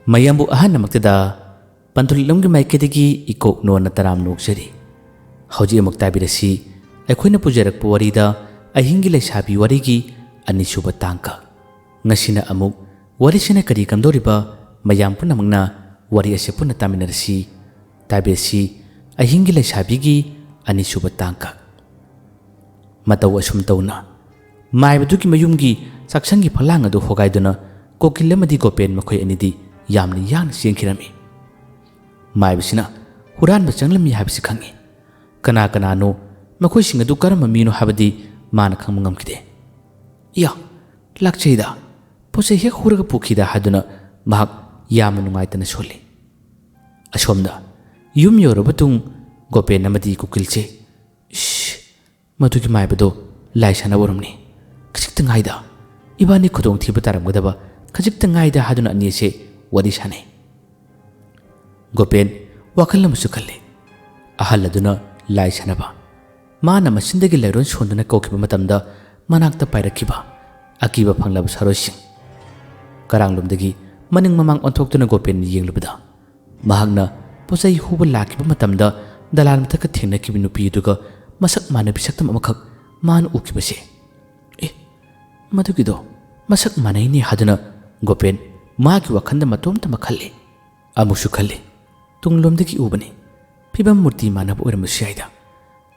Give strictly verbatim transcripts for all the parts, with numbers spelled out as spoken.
ꯃꯌꯥꯝꯕꯨ ꯑꯍꯥꯟꯕꯃꯛꯇꯗ ꯄꯟꯊꯨꯡꯂꯤꯛꯂꯝꯒꯤ ꯃꯥꯏꯀꯩꯗꯒꯤ ꯏꯀꯣꯛ ꯅꯣꯟꯅ ꯇꯔꯥꯝꯅ ꯑꯣꯛꯆꯔꯤ꯫ ꯍꯧꯖꯤꯛ ꯑꯃꯨꯛ ꯇꯥꯕꯤꯔꯁꯤ ꯑꯩꯈꯣꯏꯅ ꯄꯨꯖꯔꯛꯄ ꯋꯥꯔꯤꯗ ꯑꯍꯤꯡꯒꯤ ꯂꯩꯁꯥꯕꯤ ꯋꯥꯔꯤꯒꯤ ꯑꯅꯤꯁꯨꯕ ꯇꯥꯡꯀꯛ꯫ ꯉꯁꯤꯅ ꯑꯃꯨꯛ ꯋꯥꯔꯤꯁꯤꯅ ꯀꯔꯤ ꯀꯝꯗꯧꯔꯤꯕ, ꯃꯌꯥꯝ ꯄꯨꯝꯅꯃꯛꯅ ꯋꯥꯔꯤ ꯑꯁꯤ ꯄꯨꯟꯅ ꯇꯥꯃꯤꯟꯅꯔꯁꯤ꯫ ꯇꯥꯕꯤꯔꯁꯤ ꯑꯍꯤꯡꯒꯤ ꯂꯩꯁꯥꯕꯤꯒꯤ ꯑꯅꯤꯁꯨꯕ ꯇꯥꯡꯀꯛ꯫ ꯃꯇꯧ ꯑꯁꯨꯝ ꯇꯧꯅ ꯃꯥꯏꯕꯗꯨꯒꯤ ꯃꯌꯨꯝꯒꯤ ꯆꯥꯛꯁꯪꯒꯤ ꯐꯛꯂꯥꯡ ꯑꯗꯨ ꯍꯣꯒꯥꯏꯗꯨꯅ ꯀꯣꯀꯤꯜ ꯑꯃꯗꯤ ꯒꯣꯄꯦꯟ ꯃꯈꯣꯏ ꯑꯅꯤꯗꯤ ꯌꯥꯝꯅ ꯌꯥꯡꯅ ꯆꯦꯟꯈꯤꯔꯝꯃꯤ꯫ ꯃꯥꯏꯕꯁꯤꯅ ꯍꯨꯔꯥꯟꯕ ꯆꯪꯂꯝꯃꯤ ꯍꯥꯏꯕꯁꯤ ꯈꯪꯏ꯫ ꯀꯅꯥ ꯀꯅꯥꯅꯣ ꯃꯈꯣꯏꯁꯤꯡ ꯑꯗꯨ ꯀꯔꯝꯕ ꯃꯤꯅꯣ ꯍꯥꯏꯕꯗꯤ ꯃꯥꯅ ꯈꯪꯕ ꯉꯝꯈꯤꯗꯦ꯫ "ꯏꯌꯥ, ꯂꯥꯛꯆꯩꯗ, ꯄꯣꯠ ꯆꯩ ꯍꯦꯛ ꯍꯨꯔꯒ ꯄꯨꯈꯤꯗ" ꯍꯥꯏꯗꯨꯅ ꯃꯍꯥꯛ ꯌꯥꯝꯅ ꯅꯨꯡꯉꯥꯏꯇꯅ ꯁꯣꯜꯂꯤ꯫ ꯑꯁꯣꯝꯗ ꯌꯨꯝ ꯌꯧꯔꯕ ꯇꯨꯡ ꯒꯣꯄꯦꯟ ꯑꯃꯗꯤ ꯀꯨꯀꯤꯜꯁꯦ, "ꯏꯁ, ꯃꯗꯨꯒꯤ ꯃꯥꯏꯕꯗꯣ ꯂꯥꯏ ꯁꯥꯟꯅꯕ ꯑꯣꯏꯔꯝꯅꯤ꯫ ꯈꯖꯤꯛꯇ ꯉꯥꯏꯗ, ꯏꯕꯥꯅꯤ ꯈꯨꯗꯣꯡꯊꯤꯕ ꯇꯥꯔꯝꯒꯗꯕ ꯈꯖꯤꯛꯇ ꯉꯥꯏꯗ" ꯍꯥꯏꯗꯨꯅ ꯑꯅꯤꯁꯦ ꯋꯥꯔꯤ ꯁꯥꯟꯅꯩ꯫ ꯒꯣꯄꯦꯟ ꯋꯥꯈꯜ ꯑꯃꯁꯨ ꯈꯜꯂꯤ꯫ ꯑꯍꯜ ꯑꯗꯨꯅ ꯂꯥꯏ ꯁꯥꯟꯅꯕ꯫ ꯃꯥꯅ ꯃꯆꯤꯟꯗꯒꯤ ꯂꯩꯔꯣꯟ ꯁꯣꯟꯗꯨꯅ ꯀꯧꯈꯤꯕ ꯃꯇꯝꯗ ꯃꯅꯥꯛꯇ ꯄꯥꯏꯔꯛꯈꯤꯕ ꯑꯀꯤꯕ ꯐꯪꯂꯕ ꯁꯥꯔꯣꯏꯁꯤꯡ꯫ ꯀꯔꯥꯡꯂꯣꯝꯗꯒꯤ ꯃꯅꯤꯡ ꯃꯃꯥꯡ ꯑꯣꯟꯊꯣꯛꯇꯨꯅ ꯒꯣꯄꯦꯟꯅ ꯌꯦꯡꯂꯨꯕꯗ ꯃꯍꯥꯛꯅ ꯄꯣꯠꯆꯩ ꯍꯨꯕ ꯂꯥꯛꯈꯤꯕ ꯃꯇꯝꯗ ꯗꯂꯥꯜ ꯃꯊꯛꯇ ꯊꯦꯡꯅꯈꯤꯕ ꯅꯨꯄꯤ ꯑꯗꯨꯒ ꯃꯁꯛ ꯃꯥꯟꯅꯕꯤ ꯁꯛꯇꯝ ꯑꯃꯈꯛ ꯃꯥꯅ ꯎꯈꯤꯕꯁꯦ꯫ "ꯑꯦ, ꯃꯗꯨꯒꯤꯗꯣ ꯃꯁꯛ ꯃꯥꯟꯅꯩꯅꯦ" ꯍꯥꯏꯗꯨꯅ ꯒꯣꯄꯦꯟ ꯃꯥꯒꯤ ꯋꯥꯈꯜꯗ ꯃꯇꯣꯝꯇ ꯃꯈꯜꯂꯤ꯫ ꯑꯃꯨꯛꯁꯨ ꯈꯜꯂꯤ, "ꯇꯨꯡꯂꯣꯝꯗꯒꯤ ꯎꯕꯅꯤ, ꯐꯤꯕꯝ ꯃꯨꯔꯇꯤ ꯃꯥꯟꯅꯕ ꯑꯣꯏꯔꯝꯕꯁꯨ ꯌꯥꯏꯗ꯫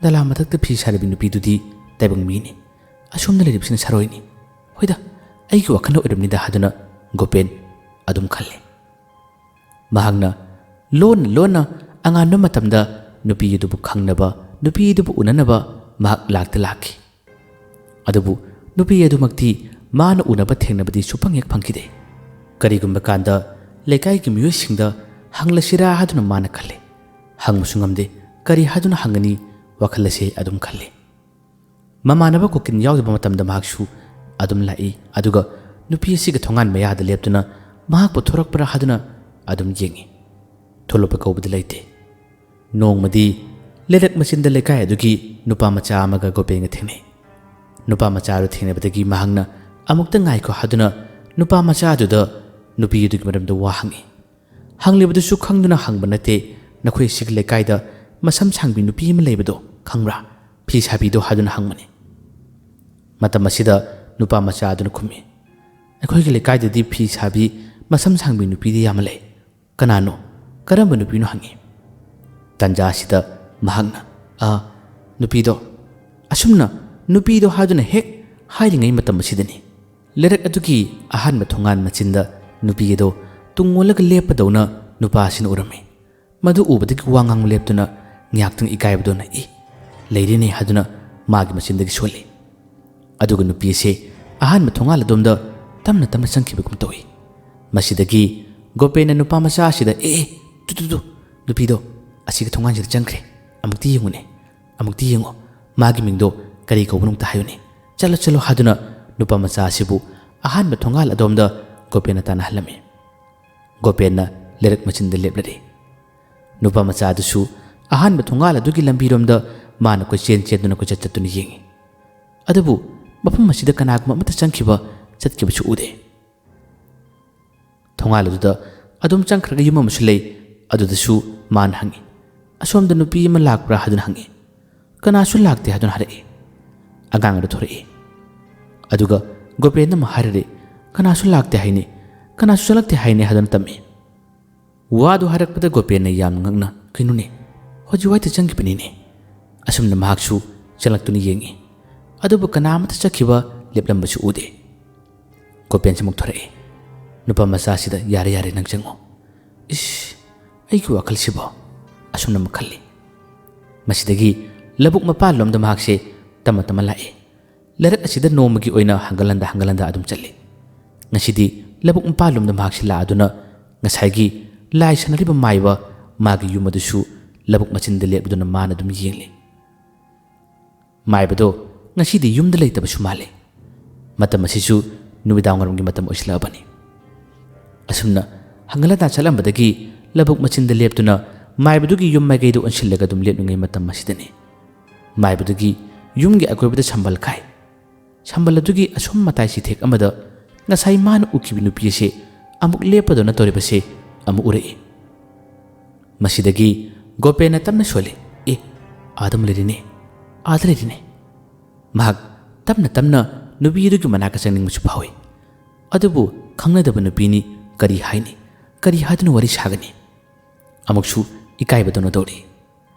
ꯗꯂꯥ ꯃꯊꯛꯇ ꯐꯤ ꯁꯥꯔꯤꯕꯤ ꯅꯨꯄꯤꯗꯨꯗꯤ ꯇꯥꯏꯕꯪ ꯃꯤꯅꯤ, ꯑꯁꯣꯝꯗ ꯂꯩꯔꯤꯕꯁꯤꯅ ꯁꯥꯔꯣꯏꯅꯤ꯫ ꯍꯣꯏꯗ, ꯑꯩꯒꯤ ꯋꯥꯈꯜꯅ ꯑꯣꯏꯔꯝꯅꯤꯗ" ꯍꯥꯏꯗꯨꯅ ꯒꯣꯄꯦꯟ ꯑꯗꯨꯝ ꯈꯜꯂꯤ꯫ ꯃꯍꯥꯛꯅ ꯂꯣꯟꯅ ꯂꯣꯟꯅ ꯑꯉꯥꯟꯕ ꯃꯇꯝꯗ ꯅꯨꯄꯤ ꯑꯗꯨꯕꯨ ꯈꯪꯅꯕ, ꯅꯨꯄꯤ ꯑꯗꯨꯕꯨ ꯎꯅꯅꯕ ꯃꯍꯥꯛ ꯂꯥꯛꯇ ꯂꯥꯛꯈꯤ꯫ ꯑꯗꯨꯕꯨ ꯅꯨꯄꯤ ꯑꯗꯨꯃꯛꯇꯤ ꯃꯥꯅ ꯎꯅꯕ ꯊꯦꯡꯅꯕꯗꯤ ꯁꯨꯐꯪ ꯍꯦꯛ ꯐꯪꯈꯤꯗꯦ꯫ ꯀꯔꯤꯒꯨꯝꯕ ꯀꯥꯟꯗ ꯂꯩꯀꯥꯏꯒꯤ ꯃꯤꯑꯣꯏꯁꯤꯡꯗ ꯍꯪꯂꯁꯤꯔꯥ ꯍꯥꯏꯗꯨꯅ ꯃꯥꯅ ꯈꯜꯂꯤ꯫ ꯍꯪꯕꯁꯨ ꯉꯝꯗꯦ꯫ ꯀꯔꯤ ꯍꯥꯏꯗꯨꯅ ꯍꯪꯒꯅꯤ? ꯋꯥꯈꯜ ꯑꯁꯦ ꯑꯗꯨꯝ ꯈꯜꯂꯤ꯫ ꯃꯃꯥꯟꯅꯕ ꯀꯣꯀꯤꯟ ꯌꯥꯎꯗꯕ ꯃꯇꯝꯗ ꯃꯍꯥꯛꯁꯨ ꯑꯗꯨꯝ ꯂꯥꯛꯏ, ꯑꯗꯨꯒ ꯅꯨꯄꯤ ꯑꯁꯤꯒ ꯊꯣꯡꯒꯥꯟ ꯃꯌꯥꯗ ꯂꯦꯞꯇꯨꯅ ꯃꯍꯥꯛꯄꯨ ꯊꯣꯔꯛꯄ꯭ꯔꯥ ꯍꯥꯏꯗꯨꯅ ꯑꯗꯨꯝ ꯌꯦꯡꯏ꯫ ꯊꯣꯛꯂꯛꯄ ꯀꯧꯕꯗꯤ ꯂꯩꯇꯦ꯫ ꯅꯣꯡꯃꯗꯤ ꯂꯩꯔꯛ ꯃꯆꯤꯟꯗ ꯂꯩꯀꯥꯏ ꯑꯗꯨꯒꯤ ꯅꯨꯄꯥ ꯃꯆꯥ ꯑꯃꯒ ꯒꯣꯄꯦꯟꯒ ꯊꯦꯡꯅꯩ꯫ ꯅꯨꯄꯥ ꯃꯆꯥ ꯑꯗꯨ ꯊꯦꯡꯅꯕꯗꯒꯤ ꯃꯍꯥꯛꯅ "ꯑꯃꯨꯛꯇ ꯉꯥꯏꯈꯣ" ꯍꯥꯏꯗꯨꯅ ꯅꯨꯄꯥ ꯃꯆꯥ ꯑꯗꯨꯗ ꯅꯨꯄꯤ ꯑꯗꯨꯒꯤ ꯃꯔꯝꯗ ꯋꯥ ꯍꯪꯉꯤ꯫ ꯍꯪꯂꯤꯕꯗꯨꯁꯨ ꯈꯪꯗꯨꯅ ꯍꯪꯕ ꯅꯠꯇꯦ, "ꯅꯈꯣꯏ ꯁꯤꯒꯤ ꯂꯩꯀꯥꯏꯗ ꯃꯁꯝ ꯁꯥꯡꯕꯤ ꯅꯨꯄꯤ ꯑꯃ ꯂꯩꯕꯗꯣ ꯈꯪꯕ꯭ꯔꯥ? ꯐꯤ ꯁꯥꯕꯤꯗꯣ?" ꯍꯥꯏꯗꯨꯅ ꯍꯪꯕꯅꯤ꯫ ꯃꯇꯝ ꯑꯁꯤꯗ ꯅꯨꯄꯥ ꯃꯆꯥ ꯑꯗꯨꯅ ꯈꯨꯝꯃꯤ, "ꯑꯩꯈꯣꯏꯒꯤ ꯂꯩꯀꯥꯏꯗꯗꯤ ꯐꯤ ꯁꯥꯕꯤ ꯃꯁꯝ ꯁꯥꯡꯕꯤ ꯅꯨꯄꯤꯗꯤ ꯌꯥꯝꯅ ꯂꯩ꯫ ꯀꯅꯥꯅꯣ? ꯀꯔꯝꯕ ꯅꯨꯄꯤꯅꯣ?" ꯍꯪꯉꯤ꯫ ꯇꯥꯟꯖꯥ ꯑꯁꯤꯗ ꯃꯍꯥꯛꯅ, "ꯑ, ꯅꯨꯄꯤꯗꯣ," ꯑꯁꯨꯝꯅ "ꯅꯨꯄꯤꯗꯣ" ꯍꯥꯏꯗꯨꯅ ꯍꯦꯛ ꯍꯥꯏꯔꯤꯉꯩ ꯃꯇꯝ ꯑꯁꯤꯗꯅꯤ, ꯂꯩꯔꯛ ꯑꯗꯨꯒꯤ ꯑꯍꯥꯟꯕ ꯊꯣꯡꯒꯥꯟ ꯃꯆꯤꯟꯗ ꯅꯨꯄꯤ ꯑꯗꯣ ꯇꯨꯡ ꯑꯣꯜꯂꯒ ꯂꯦꯞꯄꯗꯧꯅ ꯅꯨꯄꯥ ꯑꯁꯤꯅ ꯎꯔꯝꯃꯤ꯫ ꯃꯗꯨ ꯎꯕꯗꯒꯤ ꯋꯥ ꯉꯥꯡꯕ ꯂꯦꯞꯇꯨꯅ ꯉꯥꯏꯍꯥꯛꯇꯪ ꯏꯀꯥꯏꯕꯗꯧꯅ "ꯏ, ꯂꯩꯔꯦꯅꯦ" ꯍꯥꯏꯗꯨꯅ ꯃꯥꯒꯤ ꯃꯆꯤꯟꯗꯒꯤ ꯁꯣꯜꯂꯤ꯫ ꯑꯗꯨꯒ ꯅꯨꯄꯤ ꯑꯁꯤ ꯑꯍꯥꯟꯕ ꯊꯣꯡꯒꯥꯜ ꯑꯗꯣꯝꯗ ꯇꯞꯅ ꯇꯞꯅ ꯆꯪꯈꯤꯕꯒꯨꯝ ꯇꯧꯏ꯫ ꯃꯁꯤꯗꯒꯤ ꯒꯣꯄꯦꯟꯅ ꯅꯨꯄꯥ ꯃꯆꯥ ꯑꯁꯤꯗ, "ꯑꯦ, ꯑꯦ, ꯇꯨ, ꯇꯨ, ꯇꯨ, ꯅꯨꯄꯤꯗꯣ ꯑꯁꯤꯒꯤ ꯊꯣꯡꯒꯥꯟꯁꯤꯗ ꯆꯪꯈ꯭ꯔꯦ꯫ ꯑꯃꯨꯛꯇꯤ ꯌꯦꯡꯉꯨꯅꯦ, ꯑꯃꯨꯛꯇꯤ ꯌꯦꯡꯉꯣ꯫ ꯃꯥꯒꯤ ꯃꯤꯡꯗꯣ ꯀꯔꯤ ꯀꯧꯕꯅꯣ ꯑꯝꯇ ꯍꯥꯏꯌꯨꯅꯦ꯫ ꯆꯠꯂꯣ, ꯆꯠꯂꯣ" ꯍꯥꯏꯗꯨꯅ ꯅꯨꯄꯥ ꯃꯆꯥ ꯑꯁꯤꯕꯨ ꯑꯍꯥꯟꯕ ꯊꯣꯡꯒꯥꯜ ꯑꯗꯣꯝꯗ ꯒꯣꯄꯦꯟꯅ ꯇꯥꯟꯅꯍꯜꯂꯝꯃꯤ꯫ ꯒꯣꯄꯦꯟꯅ ꯂꯩꯔꯛ ꯃꯆꯤꯟꯗ ꯂꯦꯞꯂꯔꯦ꯫ ꯅꯨꯄꯥ ꯃꯆꯥ ꯑꯗꯨꯁꯨ ꯑꯍꯥꯟꯕ ꯊꯣꯡꯒꯥꯜ ꯑꯗꯨꯒꯤ ꯂꯝꯕꯤꯔꯣꯝꯗ ꯃꯥꯅ ꯀꯣꯏꯆꯦꯟ ꯆꯦꯟꯗꯨꯅ ꯀꯣꯏꯆꯠ ꯆꯠꯇꯨꯅ ꯌꯦꯡꯏ꯫ ꯑꯗꯨꯕꯨ ꯃꯐꯝ ꯑꯁꯤꯗ ꯀꯅꯥꯒꯨꯝꯕ ꯑꯃꯠꯇ ꯆꯪꯈꯤꯕ, ꯆꯠꯈꯤꯕꯁꯨ ꯎꯗꯦ꯫ ꯊꯣꯡꯒꯥꯜ ꯑꯗꯨꯗ ꯑꯗꯨꯝ ꯆꯪꯈ꯭ꯔꯒ ꯌꯨꯝ ꯑꯃꯁꯨ ꯂꯩ꯫ ꯑꯗꯨꯗꯁꯨ ꯃꯥꯅ ꯍꯪꯏ, "ꯑꯁꯣꯝꯗ ꯅꯨꯄꯤ ꯑꯃ ꯂꯥꯛꯄ꯭ꯔꯥ?" ꯍꯥꯏꯗꯨꯅ ꯍꯪꯏ꯫ "ꯀꯅꯥꯁꯨ ꯂꯥꯛꯇꯦ" ꯍꯥꯏꯗꯨꯅ ꯍꯥꯏꯔꯛꯏ꯫ ꯑꯉꯥꯡ ꯑꯗꯨ ꯊꯣꯔꯛꯏ꯫ ꯑꯗꯨꯒ ꯒꯣꯄꯦꯟꯅ ꯑꯃꯨꯛ ꯍꯥꯏꯔꯔꯦ, "ꯀꯅꯥꯁꯨ ꯂꯥꯛꯇꯦ ꯍꯥꯏꯅꯤ, ꯀꯅꯥꯁꯨ ꯆꯠꯂꯛꯇꯦ ꯍꯥꯏꯅꯤ" ꯍꯥꯏꯗꯨꯅ ꯇꯝꯃꯤ꯫ ꯋꯥꯗꯨ ꯍꯥꯏꯔꯛꯄꯗ ꯒꯣꯄꯦꯟꯅ ꯌꯥꯝꯅ ꯉꯛꯅ, "ꯀꯩꯅꯣꯅꯦ, ꯍꯧꯖꯤꯛ ꯋꯥꯏꯗ ꯆꯪꯈꯤꯕꯅꯤꯅꯦ?" ꯑꯁꯨꯝꯅ ꯃꯍꯥꯛꯁꯨ ꯆꯪꯂꯛꯇꯨꯅ ꯌꯦꯡꯏ꯫ ꯑꯗꯨꯕꯨ ꯀꯅꯥ ꯑꯃꯠꯇ ꯆꯠꯈꯤꯕ, ꯂꯦꯞꯂꯝꯕꯁꯨ ꯎꯗꯦ꯫ ꯒꯣꯄꯦꯟꯁꯨ ꯑꯃꯨꯛ ꯊꯣꯔꯛꯏ꯫ ꯅꯨꯄꯥ ꯃꯆꯥꯁꯤꯗ, "ꯌꯥꯔꯦ, ꯌꯥꯔꯦ, ꯅꯪ ꯆꯪꯉꯣ꯫" "ꯏꯁ, ꯑꯩꯒꯤ ꯋꯥꯈꯜꯁꯤꯕꯣ?" ꯑꯁꯨꯝꯅ ꯑꯃꯨꯛ ꯈꯜꯂꯤ꯫ ꯃꯁꯤꯗꯒꯤ ꯂꯧꯕꯨꯛ ꯃꯄꯥꯟꯂꯣꯝꯗ ꯃꯍꯥꯛꯁꯦ ꯇꯞꯅ ꯇꯞꯅ ꯂꯥꯛꯏ꯫ ꯂꯩꯔꯛ ꯑꯁꯤꯗ ꯅꯣꯡꯃꯒꯤ ꯑꯣꯏꯅ ꯍꯪꯒꯠ ꯍꯟꯗ, ꯍꯪꯒꯠ ꯍꯟꯗ ꯑꯗꯨꯝ ꯆꯠꯂꯤ꯫ ꯉꯁꯤꯗꯤ ꯂꯧꯕꯨꯛ ꯃꯄꯥꯟꯂꯣꯝꯗ ꯃꯍꯥꯛꯁꯤ ꯂꯥꯛꯑꯗꯨꯅ ꯉꯁꯥꯏꯒꯤ ꯂꯥꯏ ꯁꯥꯟꯅꯔꯤꯕ ꯃꯥꯏꯕ ꯃꯥꯒꯤ ꯌꯨꯝ ꯑꯗꯨꯁꯨ ꯂꯧꯕꯨꯛ ꯃꯆꯤꯟꯗ ꯂꯦꯞꯂꯗꯨꯅ ꯃꯥꯅ ꯑꯗꯨꯝ ꯌꯦꯡꯂꯤ꯫ ꯃꯥꯏꯕꯗꯣ ꯉꯁꯤꯗꯤ ꯌꯨꯝꯗ ꯂꯩꯇꯕꯁꯨ ꯃꯥꯜꯂꯤ꯫ ꯃꯇꯝ ꯑꯁꯤꯁꯨ ꯅꯨꯃꯤꯗꯥꯡꯋꯥꯏꯔꯝꯒꯤ ꯃꯇꯝ ꯑꯣꯏꯁꯤꯜꯂꯛꯑꯕꯅꯤ꯫ ꯑꯁꯨꯝꯅ ꯍꯪꯒꯠ ꯍꯟꯗ ꯆꯠꯂꯝꯕꯗꯒꯤ ꯂꯧꯕꯨꯛ ꯃꯆꯤꯟꯗ ꯂꯦꯞꯇꯨꯅ ꯃꯥꯏꯕꯗꯨꯒꯤ ꯌꯨꯝ ꯃꯥꯏꯀꯩꯗ ꯑꯣꯟꯁꯤꯜꯂꯒ ꯑꯗꯨꯝ ꯂꯦꯞꯂꯤꯉꯩ ꯃꯇꯝ ꯑꯁꯤꯗꯅꯤ ꯃꯥꯏꯕꯗꯨꯒꯤ ꯌꯨꯝꯒꯤ ꯑꯀꯣꯏꯕꯗ ꯁꯝꯕꯜ ꯈꯥꯏ꯫ ꯁꯝꯕꯜ ꯑꯗꯨꯒꯤ ꯑꯁꯣꯝ ꯃꯇꯥꯏ ꯆꯤꯊꯦꯛ ꯑꯃꯗ ꯉꯁꯥꯏ ꯃꯥꯅ ꯎꯈꯤꯕ ꯅꯨꯄꯤ ꯑꯁꯤ ꯑꯃꯨꯛ ꯂꯦꯞꯄꯗꯧꯅ ꯇꯧꯔꯤꯕꯁꯤ ꯑꯃꯨꯛ ꯎꯔꯛꯏ꯫ ꯃꯁꯤꯗꯒꯤ ꯒꯣꯄꯦꯟꯅ ꯇꯞꯅ ꯁꯣꯜꯂꯤ, "ꯑꯦ, ꯑꯥꯗ ꯑꯃ ꯂꯩꯔꯤꯅꯦ, ꯑꯥꯗ ꯂꯩꯔꯤꯅꯦ"꯫ ꯃꯍꯥꯛ ꯇꯞꯅ ꯇꯞꯅ ꯅꯨꯄꯤ ꯑꯗꯨꯒꯤ ꯃꯅꯥꯛꯇ ꯆꯪꯅꯤꯡꯕꯁꯨ ꯐꯥꯎꯏ꯫ ꯑꯗꯨꯕꯨ ꯈꯪꯅꯗꯕ ꯅꯨꯄꯤꯅꯤ, ꯀꯔꯤ ꯍꯥꯏꯅꯤ? ꯀꯔꯤ ꯍꯥꯏꯗꯨꯅ ꯋꯥꯔꯤ ꯁꯥꯒꯅꯤ? ꯑꯃꯨꯛꯁꯨ ꯏꯀꯥꯏꯕꯗꯧꯅ ꯇꯧꯔꯤ꯫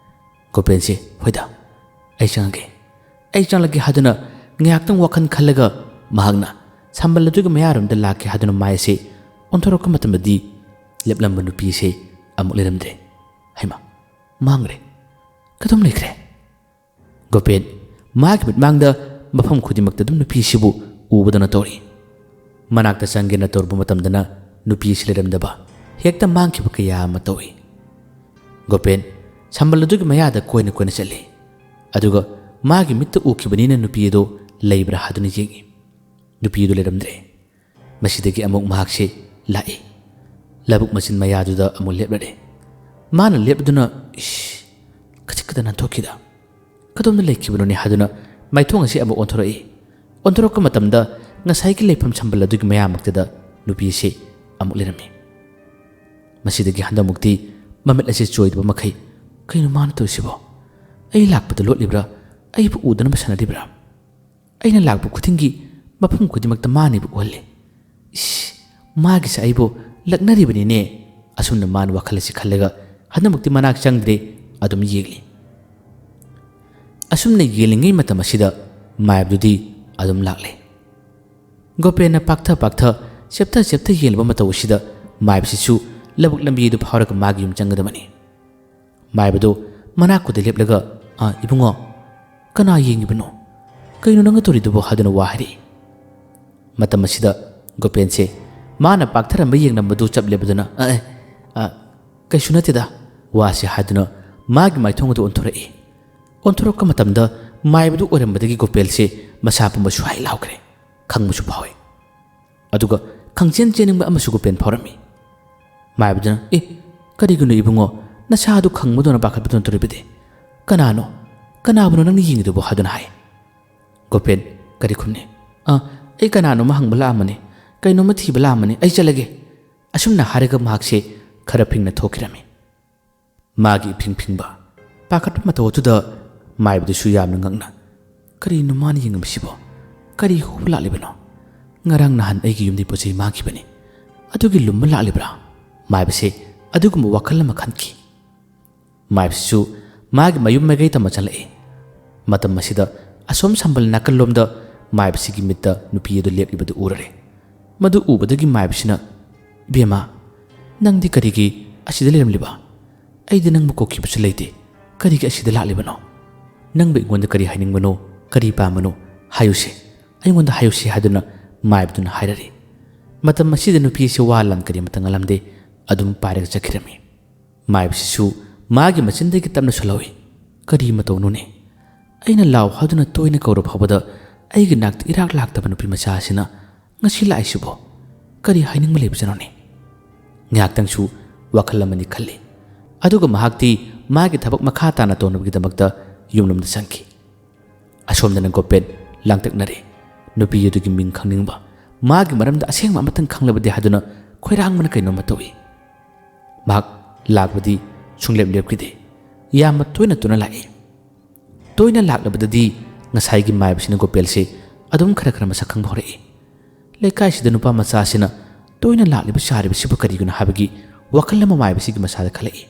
ꯒꯣꯄꯦꯟꯁꯦ, "ꯍꯣꯏꯗ, ꯑꯩ ꯆꯪꯉꯒꯦ, ꯑꯩ ꯆꯪꯂꯒꯦ" ꯍꯥꯏꯗꯨꯅ ꯉꯥꯏꯍꯥꯛꯇꯪ ꯋꯥꯈꯜ ꯈꯜꯂꯒ ꯃꯍꯥꯛꯅ ꯁꯝꯕꯜ ꯑꯗꯨꯒꯤ ꯃꯌꯥꯔꯣꯝꯗ ꯂꯥꯛꯀꯦ ꯍꯥꯏꯗꯨꯅ ꯃꯥꯏ ꯑꯁꯤ ꯑꯣꯟꯊꯣꯔꯛꯄ ꯃꯇꯝꯗꯗꯤ ꯂꯦꯞꯂꯝꯕ ꯅꯨꯄꯤ ꯑꯁꯤ ꯑꯃꯨꯛ ꯂꯩꯔꯝꯗ꯭ꯔꯦ꯫ ꯍꯩꯃꯥ, ꯃꯥꯡꯒ꯭ꯔꯦ꯫ ꯀꯗꯣꯝ ꯂꯩꯈ꯭ꯔꯦ? ꯒꯣꯄꯦꯟ ꯃꯥꯒꯤ ꯃꯤꯠꯃꯥꯡꯗ ꯃꯐꯝ ꯈꯨꯗꯤꯡꯃꯛꯇ ꯑꯗꯨꯝ ꯅꯨꯄꯤꯁꯤꯕꯨ ꯎꯕꯗꯧꯅ ꯇꯧꯔꯤ꯫ ꯃꯅꯥꯛꯇ ꯆꯪꯒꯦꯅ ꯇꯧꯔꯨꯕ ꯃꯇꯝꯗꯅ ꯅꯨꯄꯤꯁꯤ ꯂꯩꯔꯝꯗꯕ, ꯍꯦꯛꯇ ꯃꯥꯡꯈꯤꯕ ꯀꯌꯥ ꯑꯃ ꯇꯧꯏ꯫ ꯒꯣꯄꯦꯟ ꯁꯝꯕꯜ ꯑꯗꯨꯒꯤ ꯃꯌꯥꯗ ꯀꯣꯏꯅ ꯀꯣꯏꯅ ꯆꯠꯂꯤ꯫ ꯑꯗꯨꯒ ꯃꯥꯒꯤ ꯃꯤꯠꯇ ꯎꯈꯤꯕꯅꯤꯅ ꯅꯨꯄꯤ ꯑꯗꯨ ꯂꯩꯕ꯭ꯔꯥ ꯍꯥꯏꯗꯨꯅ ꯌꯦꯡꯉꯤ꯫ ꯅꯨꯄꯤ ꯑꯗꯨ ꯂꯩꯔꯝꯗ꯭ꯔꯦ꯫ ꯃꯁꯤꯗꯒꯤ ꯑꯃꯨꯛ ꯃꯍꯥꯛꯁꯤ ꯂꯥꯛꯏ꯫ ꯂꯧꯕꯨꯛ ꯃꯆꯤꯟ ꯃꯌꯥꯗꯨꯗ ꯑꯃꯨꯛ ꯂꯦꯞꯂꯔꯦ꯫ ꯃꯥꯅ ꯂꯦꯞꯂꯗꯨꯅ, "ꯏꯁ, ꯈꯖꯤꯛ ꯈꯛꯇ ꯅꯥꯟꯊꯣꯛꯈꯤꯗ꯫ ꯀꯗꯣꯝꯗ ꯂꯩꯈꯤꯕꯅꯣꯅꯦ?" ꯍꯥꯏꯗꯨꯅ ꯃꯥꯏꯊꯣꯡ ꯑꯁꯤ ꯑꯃꯨꯛ ꯑꯣꯟꯊꯣꯔꯛꯏ꯫ ꯑꯣꯟꯊꯣꯔꯛꯄ ꯃꯇꯝꯗ ꯉꯁꯥꯏꯒꯤ ꯂꯩꯐꯝ ꯁꯝꯕꯜ ꯑꯗꯨꯒꯤ ꯃꯌꯥꯃꯛꯇꯗ ꯅꯨꯄꯤ ꯑꯁꯤ ꯑꯃꯨꯛ ꯂꯩꯔꯝꯃꯤ꯫ ꯃꯁꯤꯗꯒꯤ ꯍꯟꯗꯛꯃꯨꯛꯇꯤ ꯃꯃꯤꯠ ꯑꯁꯤ ꯆꯣꯏꯗꯕ ꯃꯈꯩ, "ꯀꯩꯅꯣ ꯃꯥꯅ ꯇꯧꯔꯤꯁꯤꯕꯣ? ꯑꯩ ꯂꯥꯛꯄꯗ ꯂꯣꯠꯂꯤꯕ꯭ꯔꯥ? ꯑꯩꯕꯨ ꯎꯗꯅꯕ ꯁꯥꯟꯅꯔꯤꯕ꯭ꯔꯥ? ꯑꯩꯅ ꯂꯥꯛꯄ ꯈꯨꯗꯤꯡꯒꯤ ꯃꯐꯝ ꯈꯨꯗꯤꯡꯃꯛꯇ ꯃꯥꯅ ꯑꯩꯕꯨ ꯎꯍꯜꯂꯤ꯫ ꯏꯁ, ꯃꯥꯒꯤꯁꯦ ꯑꯩꯕꯨ ꯂꯛꯅꯔꯤꯕꯅꯤꯅꯦ"꯫ ꯑꯁꯨꯝꯅ ꯃꯥꯅ ꯋꯥꯈꯜ ꯑꯁꯤ ꯈꯜꯂꯒ ꯍꯟꯗꯛꯃꯛꯇꯤ ꯃꯅꯥꯛ ꯆꯪꯗ꯭ꯔꯦ, ꯑꯗꯨꯝ ꯌꯦꯡꯂꯤ꯫ ꯑꯁꯨꯝꯅ ꯌꯦꯡꯂꯤꯉꯩ ꯃꯇꯝ ꯑꯁꯤꯗ ꯃꯥꯏꯕꯗꯨꯗꯤ ꯑꯗꯨꯝ ꯂꯥꯛꯂꯦ꯫ ꯒꯣꯄꯦꯟꯅ ꯄꯥꯛꯊ ꯄꯥꯛꯊ, ꯆꯦꯞꯊ ꯆꯦꯞꯊ ꯌꯦꯡꯂꯨꯕ ꯃꯇꯧ ꯑꯁꯤꯗ ꯃꯥꯏꯕꯁꯤꯁꯨ ꯂꯧꯕꯨꯛ ꯂꯝꯕꯤ ꯑꯗꯨ ꯐꯥꯎꯔꯒ ꯃꯥꯒꯤ ꯌꯨꯝ ꯆꯪꯒꯗꯕꯅꯤ꯫ ꯃꯥꯏꯕꯗꯨ ꯃꯅꯥꯛꯇꯨꯗ ꯂꯦꯞꯂꯒ, "ꯑ, ꯏꯕꯨꯡꯉꯣ, ꯀꯅꯥ ꯌꯦꯡꯉꯤꯕꯅꯣ? ꯀꯩꯅꯣ ꯅꯪꯅ ꯇꯧꯔꯤꯗꯨꯕꯣ?" ꯍꯥꯏꯗꯨꯅ ꯋꯥ ꯍꯥꯏꯔꯛꯏ꯫ ꯃꯇꯝ ꯑꯁꯤꯗ ꯒꯣꯄꯦꯟꯁꯦ ꯃꯥꯅ ꯄꯥꯛꯊꯔꯝꯕ ꯌꯦꯡꯂꯝꯕꯗꯨ ꯆꯞ ꯂꯦꯞꯄꯗꯨꯅ, "ꯑ, ꯑꯦ, ꯑ, ꯀꯩꯁꯨ ꯅꯠꯇꯦꯗ" ꯋꯥꯁꯦ ꯍꯥꯏꯗꯨꯅ ꯃꯥꯒꯤ ꯃꯥꯏꯊꯣꯡ ꯑꯗꯨ ꯑꯣꯟꯊꯣꯔꯛꯏ꯫ ꯑꯣꯟꯊꯣꯔꯛꯄ ꯃꯇꯝꯗ ꯃꯥꯏꯕꯗꯨ ꯑꯣꯏꯔꯝꯕꯗꯒꯤ ꯒꯣꯄꯦꯟꯁꯦ ꯃꯁꯥ ꯄꯨꯝꯕ ꯁ꯭ꯋꯥꯏ ꯂꯥꯎꯈ꯭ꯔꯦ꯫ ꯈꯪꯕꯁꯨ ꯐꯥꯎꯏ꯫ ꯑꯗꯨꯒ ꯈꯪꯆꯦꯟ ꯆꯦꯟꯅꯤꯡꯕ ꯑꯃꯁꯨ ꯒꯣꯄꯦꯟ ꯐꯥꯎꯔꯝꯃꯤ꯫ ꯃꯥꯏꯕꯗꯨꯅ, "ꯑꯦ, ꯀꯔꯤꯒꯤꯅꯣ ꯏꯕꯨꯡꯉꯣ, ꯅꯁꯥꯗꯨ ꯈꯪꯕꯗꯧꯅ ꯄꯥꯈꯠꯄꯗꯧꯅ ꯇꯧꯔꯤꯕꯗꯤ? ꯀꯅꯥꯅꯣ? ꯀꯅꯥꯕꯨꯅꯣ ꯅꯪꯅ ꯌꯦꯡꯉꯤꯗꯨꯕꯣ?" ꯍꯥꯏꯗꯨꯅ ꯍꯥꯏ꯫ ꯒꯣꯄꯦꯟ ꯀꯔꯤ ꯈꯨꯝꯅꯤ? "ꯑ, ꯑꯩ ꯀꯅꯥꯅꯣꯃ ꯍꯪꯕ ꯂꯥꯛꯑꯝꯕꯅꯤ, ꯀꯩꯅꯣꯝꯃ ꯊꯤꯕ ꯂꯥꯛꯑꯝꯕꯅꯤ, ꯑꯩ ꯆꯠꯂꯒꯦ" ꯑꯁꯨꯝꯅ ꯍꯥꯏꯔꯒ ꯃꯍꯥꯛꯁꯦ ꯈꯔ ꯐꯤꯡꯅ ꯊꯣꯛꯈꯤꯔꯝꯃꯤ꯫ ꯃꯥꯒꯤ ꯏꯐꯤꯡ ꯐꯤꯡꯕ, ꯄꯥꯈꯠꯄ ꯃꯇꯧ ꯑꯗꯨꯗ ꯃꯥꯏꯕꯗꯨꯁꯨ ꯌꯥꯝꯅ ꯉꯛꯅ, "ꯀꯔꯤꯅꯣ ꯃꯥꯅ ꯌꯦꯡꯉꯝꯃꯤꯁꯤꯕꯣ? ꯀꯔꯤ ꯍꯨꯕ ꯂꯥꯛꯂꯤꯕꯅꯣ? ꯉꯔꯥꯡ ꯅꯍꯥꯟ ꯑꯩꯒꯤ ꯌꯨꯝꯗꯤ ꯄꯣꯠ ꯆꯩ ꯃꯥꯡꯈꯤꯕꯅꯤ, ꯑꯗꯨꯒꯤ ꯂꯨꯝꯕ ꯂꯥꯛꯂꯤꯕ꯭ꯔꯥ?" ꯃꯥꯏꯕꯁꯦ ꯑꯗꯨꯒꯨꯝꯕ ꯋꯥꯈꯜ ꯑꯃ ꯈꯟꯈꯤ꯫ ꯃꯥꯏꯕꯁꯤꯁꯨ ꯃꯥꯒꯤ ꯃꯌꯨꯝ ꯃꯥꯏꯀꯩ ꯇꯝꯅ ꯆꯠꯂꯛꯏ꯫ ꯃꯇꯝ ꯑꯁꯤꯗ ꯑꯁꯣꯝ ꯁꯝꯕꯜ ꯅꯥꯀꯜꯂꯣꯝꯗ ꯃꯥꯏꯕꯁꯤꯒꯤ ꯃꯤꯠꯇ ꯅꯨꯄꯤ ꯑꯗꯨ ꯂꯦꯞꯂꯤꯕꯗꯨ ꯎꯔꯔꯦ꯫ ꯃꯗꯨ ꯎꯕꯗꯒꯤ ꯃꯥꯏꯕꯁꯤꯅ, "ꯏꯕꯦꯝꯃ, ꯅꯪꯗꯤ ꯀꯔꯤꯒꯤ ꯑꯁꯤꯗ ꯂꯩꯔꯝꯂꯤꯕ? ꯑꯩꯗꯤ ꯅꯪꯕꯨ ꯀꯧꯈꯤꯕꯁꯨ ꯂꯩꯇꯦ꯫ ꯀꯔꯤꯒꯤ ꯑꯁꯤꯗ ꯂꯥꯛꯂꯤꯕꯅꯣ? ꯅꯪꯕꯨ ꯑꯩꯉꯣꯟꯗ ꯀꯔꯤ ꯍꯥꯏꯅꯤꯡꯕꯅꯣ, ꯀꯔꯤ ꯄꯥꯝꯕꯅꯣ? ꯍꯥꯏꯌꯨꯁꯦ, ꯑꯩꯉꯣꯟꯗ ꯍꯥꯏꯌꯨꯁꯦ" ꯍꯥꯏꯗꯨꯅ ꯃꯥꯏꯕꯗꯨꯅ ꯍꯥꯏꯔꯔꯤ꯫ ꯃꯇꯝ ꯑꯁꯤꯗ ꯅꯨꯄꯤ ꯑꯁꯤ ꯋꯥ ꯂꯥꯟ ꯀꯔꯤꯃꯠꯇ ꯉꯥꯡꯂꯝꯗꯦ, ꯑꯗꯨꯝ ꯄꯥꯏꯔꯒ ꯆꯠꯈꯤꯔꯝꯃꯤ꯫ ꯃꯥꯏꯕꯁꯤꯁꯨ ꯃꯥꯒꯤ ꯃꯆꯤꯟꯗꯒꯤ ꯇꯞꯅ ꯁꯣꯜꯍꯧꯏ, "ꯀꯔꯤ ꯃꯇꯧꯅꯣꯅꯦ? ꯑꯩꯅ ꯂꯥꯎ ꯍꯥꯏꯗꯨꯅ ꯇꯣꯏꯅ ꯀꯧꯔ ꯐꯥꯎꯕꯗ ꯑꯩꯒꯤ ꯅꯥꯛꯇ ꯏꯔꯥꯛ ꯂꯥꯛꯇꯕ ꯅꯨꯄꯤ ꯃꯆꯥ ꯑꯁꯤꯅ ꯉꯁꯤ ꯂꯥꯛꯏꯁꯤꯕꯣ? ꯀꯔꯤ ꯍꯥꯏꯅꯤꯡꯕ ꯂꯩꯕꯖꯥꯠꯅꯣꯅꯦ?" ꯉꯥꯏꯍꯥꯛꯇꯪꯁꯨ ꯋꯥꯈꯜ ꯑꯃꯅꯤ ꯈꯜꯂꯤ꯫ ꯑꯗꯨꯒ ꯃꯍꯥꯛꯇꯤ ꯃꯥꯒꯤ ꯊꯕꯛ ꯃꯈꯥ ꯇꯥꯅ ꯇꯧꯅꯕꯒꯤꯗꯃꯛꯇ ꯌꯨꯝꯂꯣꯝꯗ ꯆꯪꯈꯤ꯫ ꯑꯁꯣꯝꯗꯅ ꯒꯣꯄꯦꯟ ꯂꯥꯡꯇꯛꯅꯔꯦ꯫ ꯅꯨꯄꯤ ꯑꯗꯨꯒꯤ ꯃꯤꯡ ꯈꯪꯅꯤꯡꯕ, ꯃꯥꯒꯤ ꯃꯔꯝꯗ ꯑꯁꯦꯡꯕ ꯑꯃꯇꯪ ꯈꯪꯂꯕꯗꯤ ꯍꯥꯏꯗꯨꯅ ꯈꯣꯏꯔꯥꯡꯕꯅ ꯀꯩꯅꯣꯝꯃ ꯇꯧꯏ꯫ ꯃꯍꯥꯛ ꯂꯥꯛꯄꯗꯤ ꯁꯨꯡꯂꯦꯞ ꯂꯦꯞꯈꯤꯗꯦ꯫ ꯌꯥꯝꯅ ꯇꯣꯏꯅ ꯇꯣꯏꯅ ꯂꯥꯛꯏ꯫ ꯇꯣꯏꯅ ꯂꯥꯛꯂꯕꯗꯗꯤ ꯉꯁꯥꯏꯒꯤ ꯃꯥꯏꯕꯁꯤꯅ ꯒꯣꯄꯦꯜꯁꯦ ꯑꯗꯨꯝ ꯈꯔ ꯈꯔ ꯃꯁꯛ ꯈꯪꯕ ꯍꯧꯔꯛꯏ꯫ ꯂꯩꯀꯥꯏꯁꯤꯗ ꯅꯨꯄꯥ ꯃꯆꯥ ꯑꯁꯤꯅ ꯇꯣꯏꯅ ꯂꯥꯛꯂꯤꯕ ꯆꯥꯔꯤꯕꯁꯤꯕꯨ ꯀꯔꯤꯒꯤꯅꯣ ꯍꯥꯏꯕꯒꯤ ꯋꯥꯈꯜ ꯑꯃ ꯃꯥꯏꯕꯁꯤꯒꯤ ꯃꯁꯥꯗ ꯈꯜꯂꯛꯏ꯫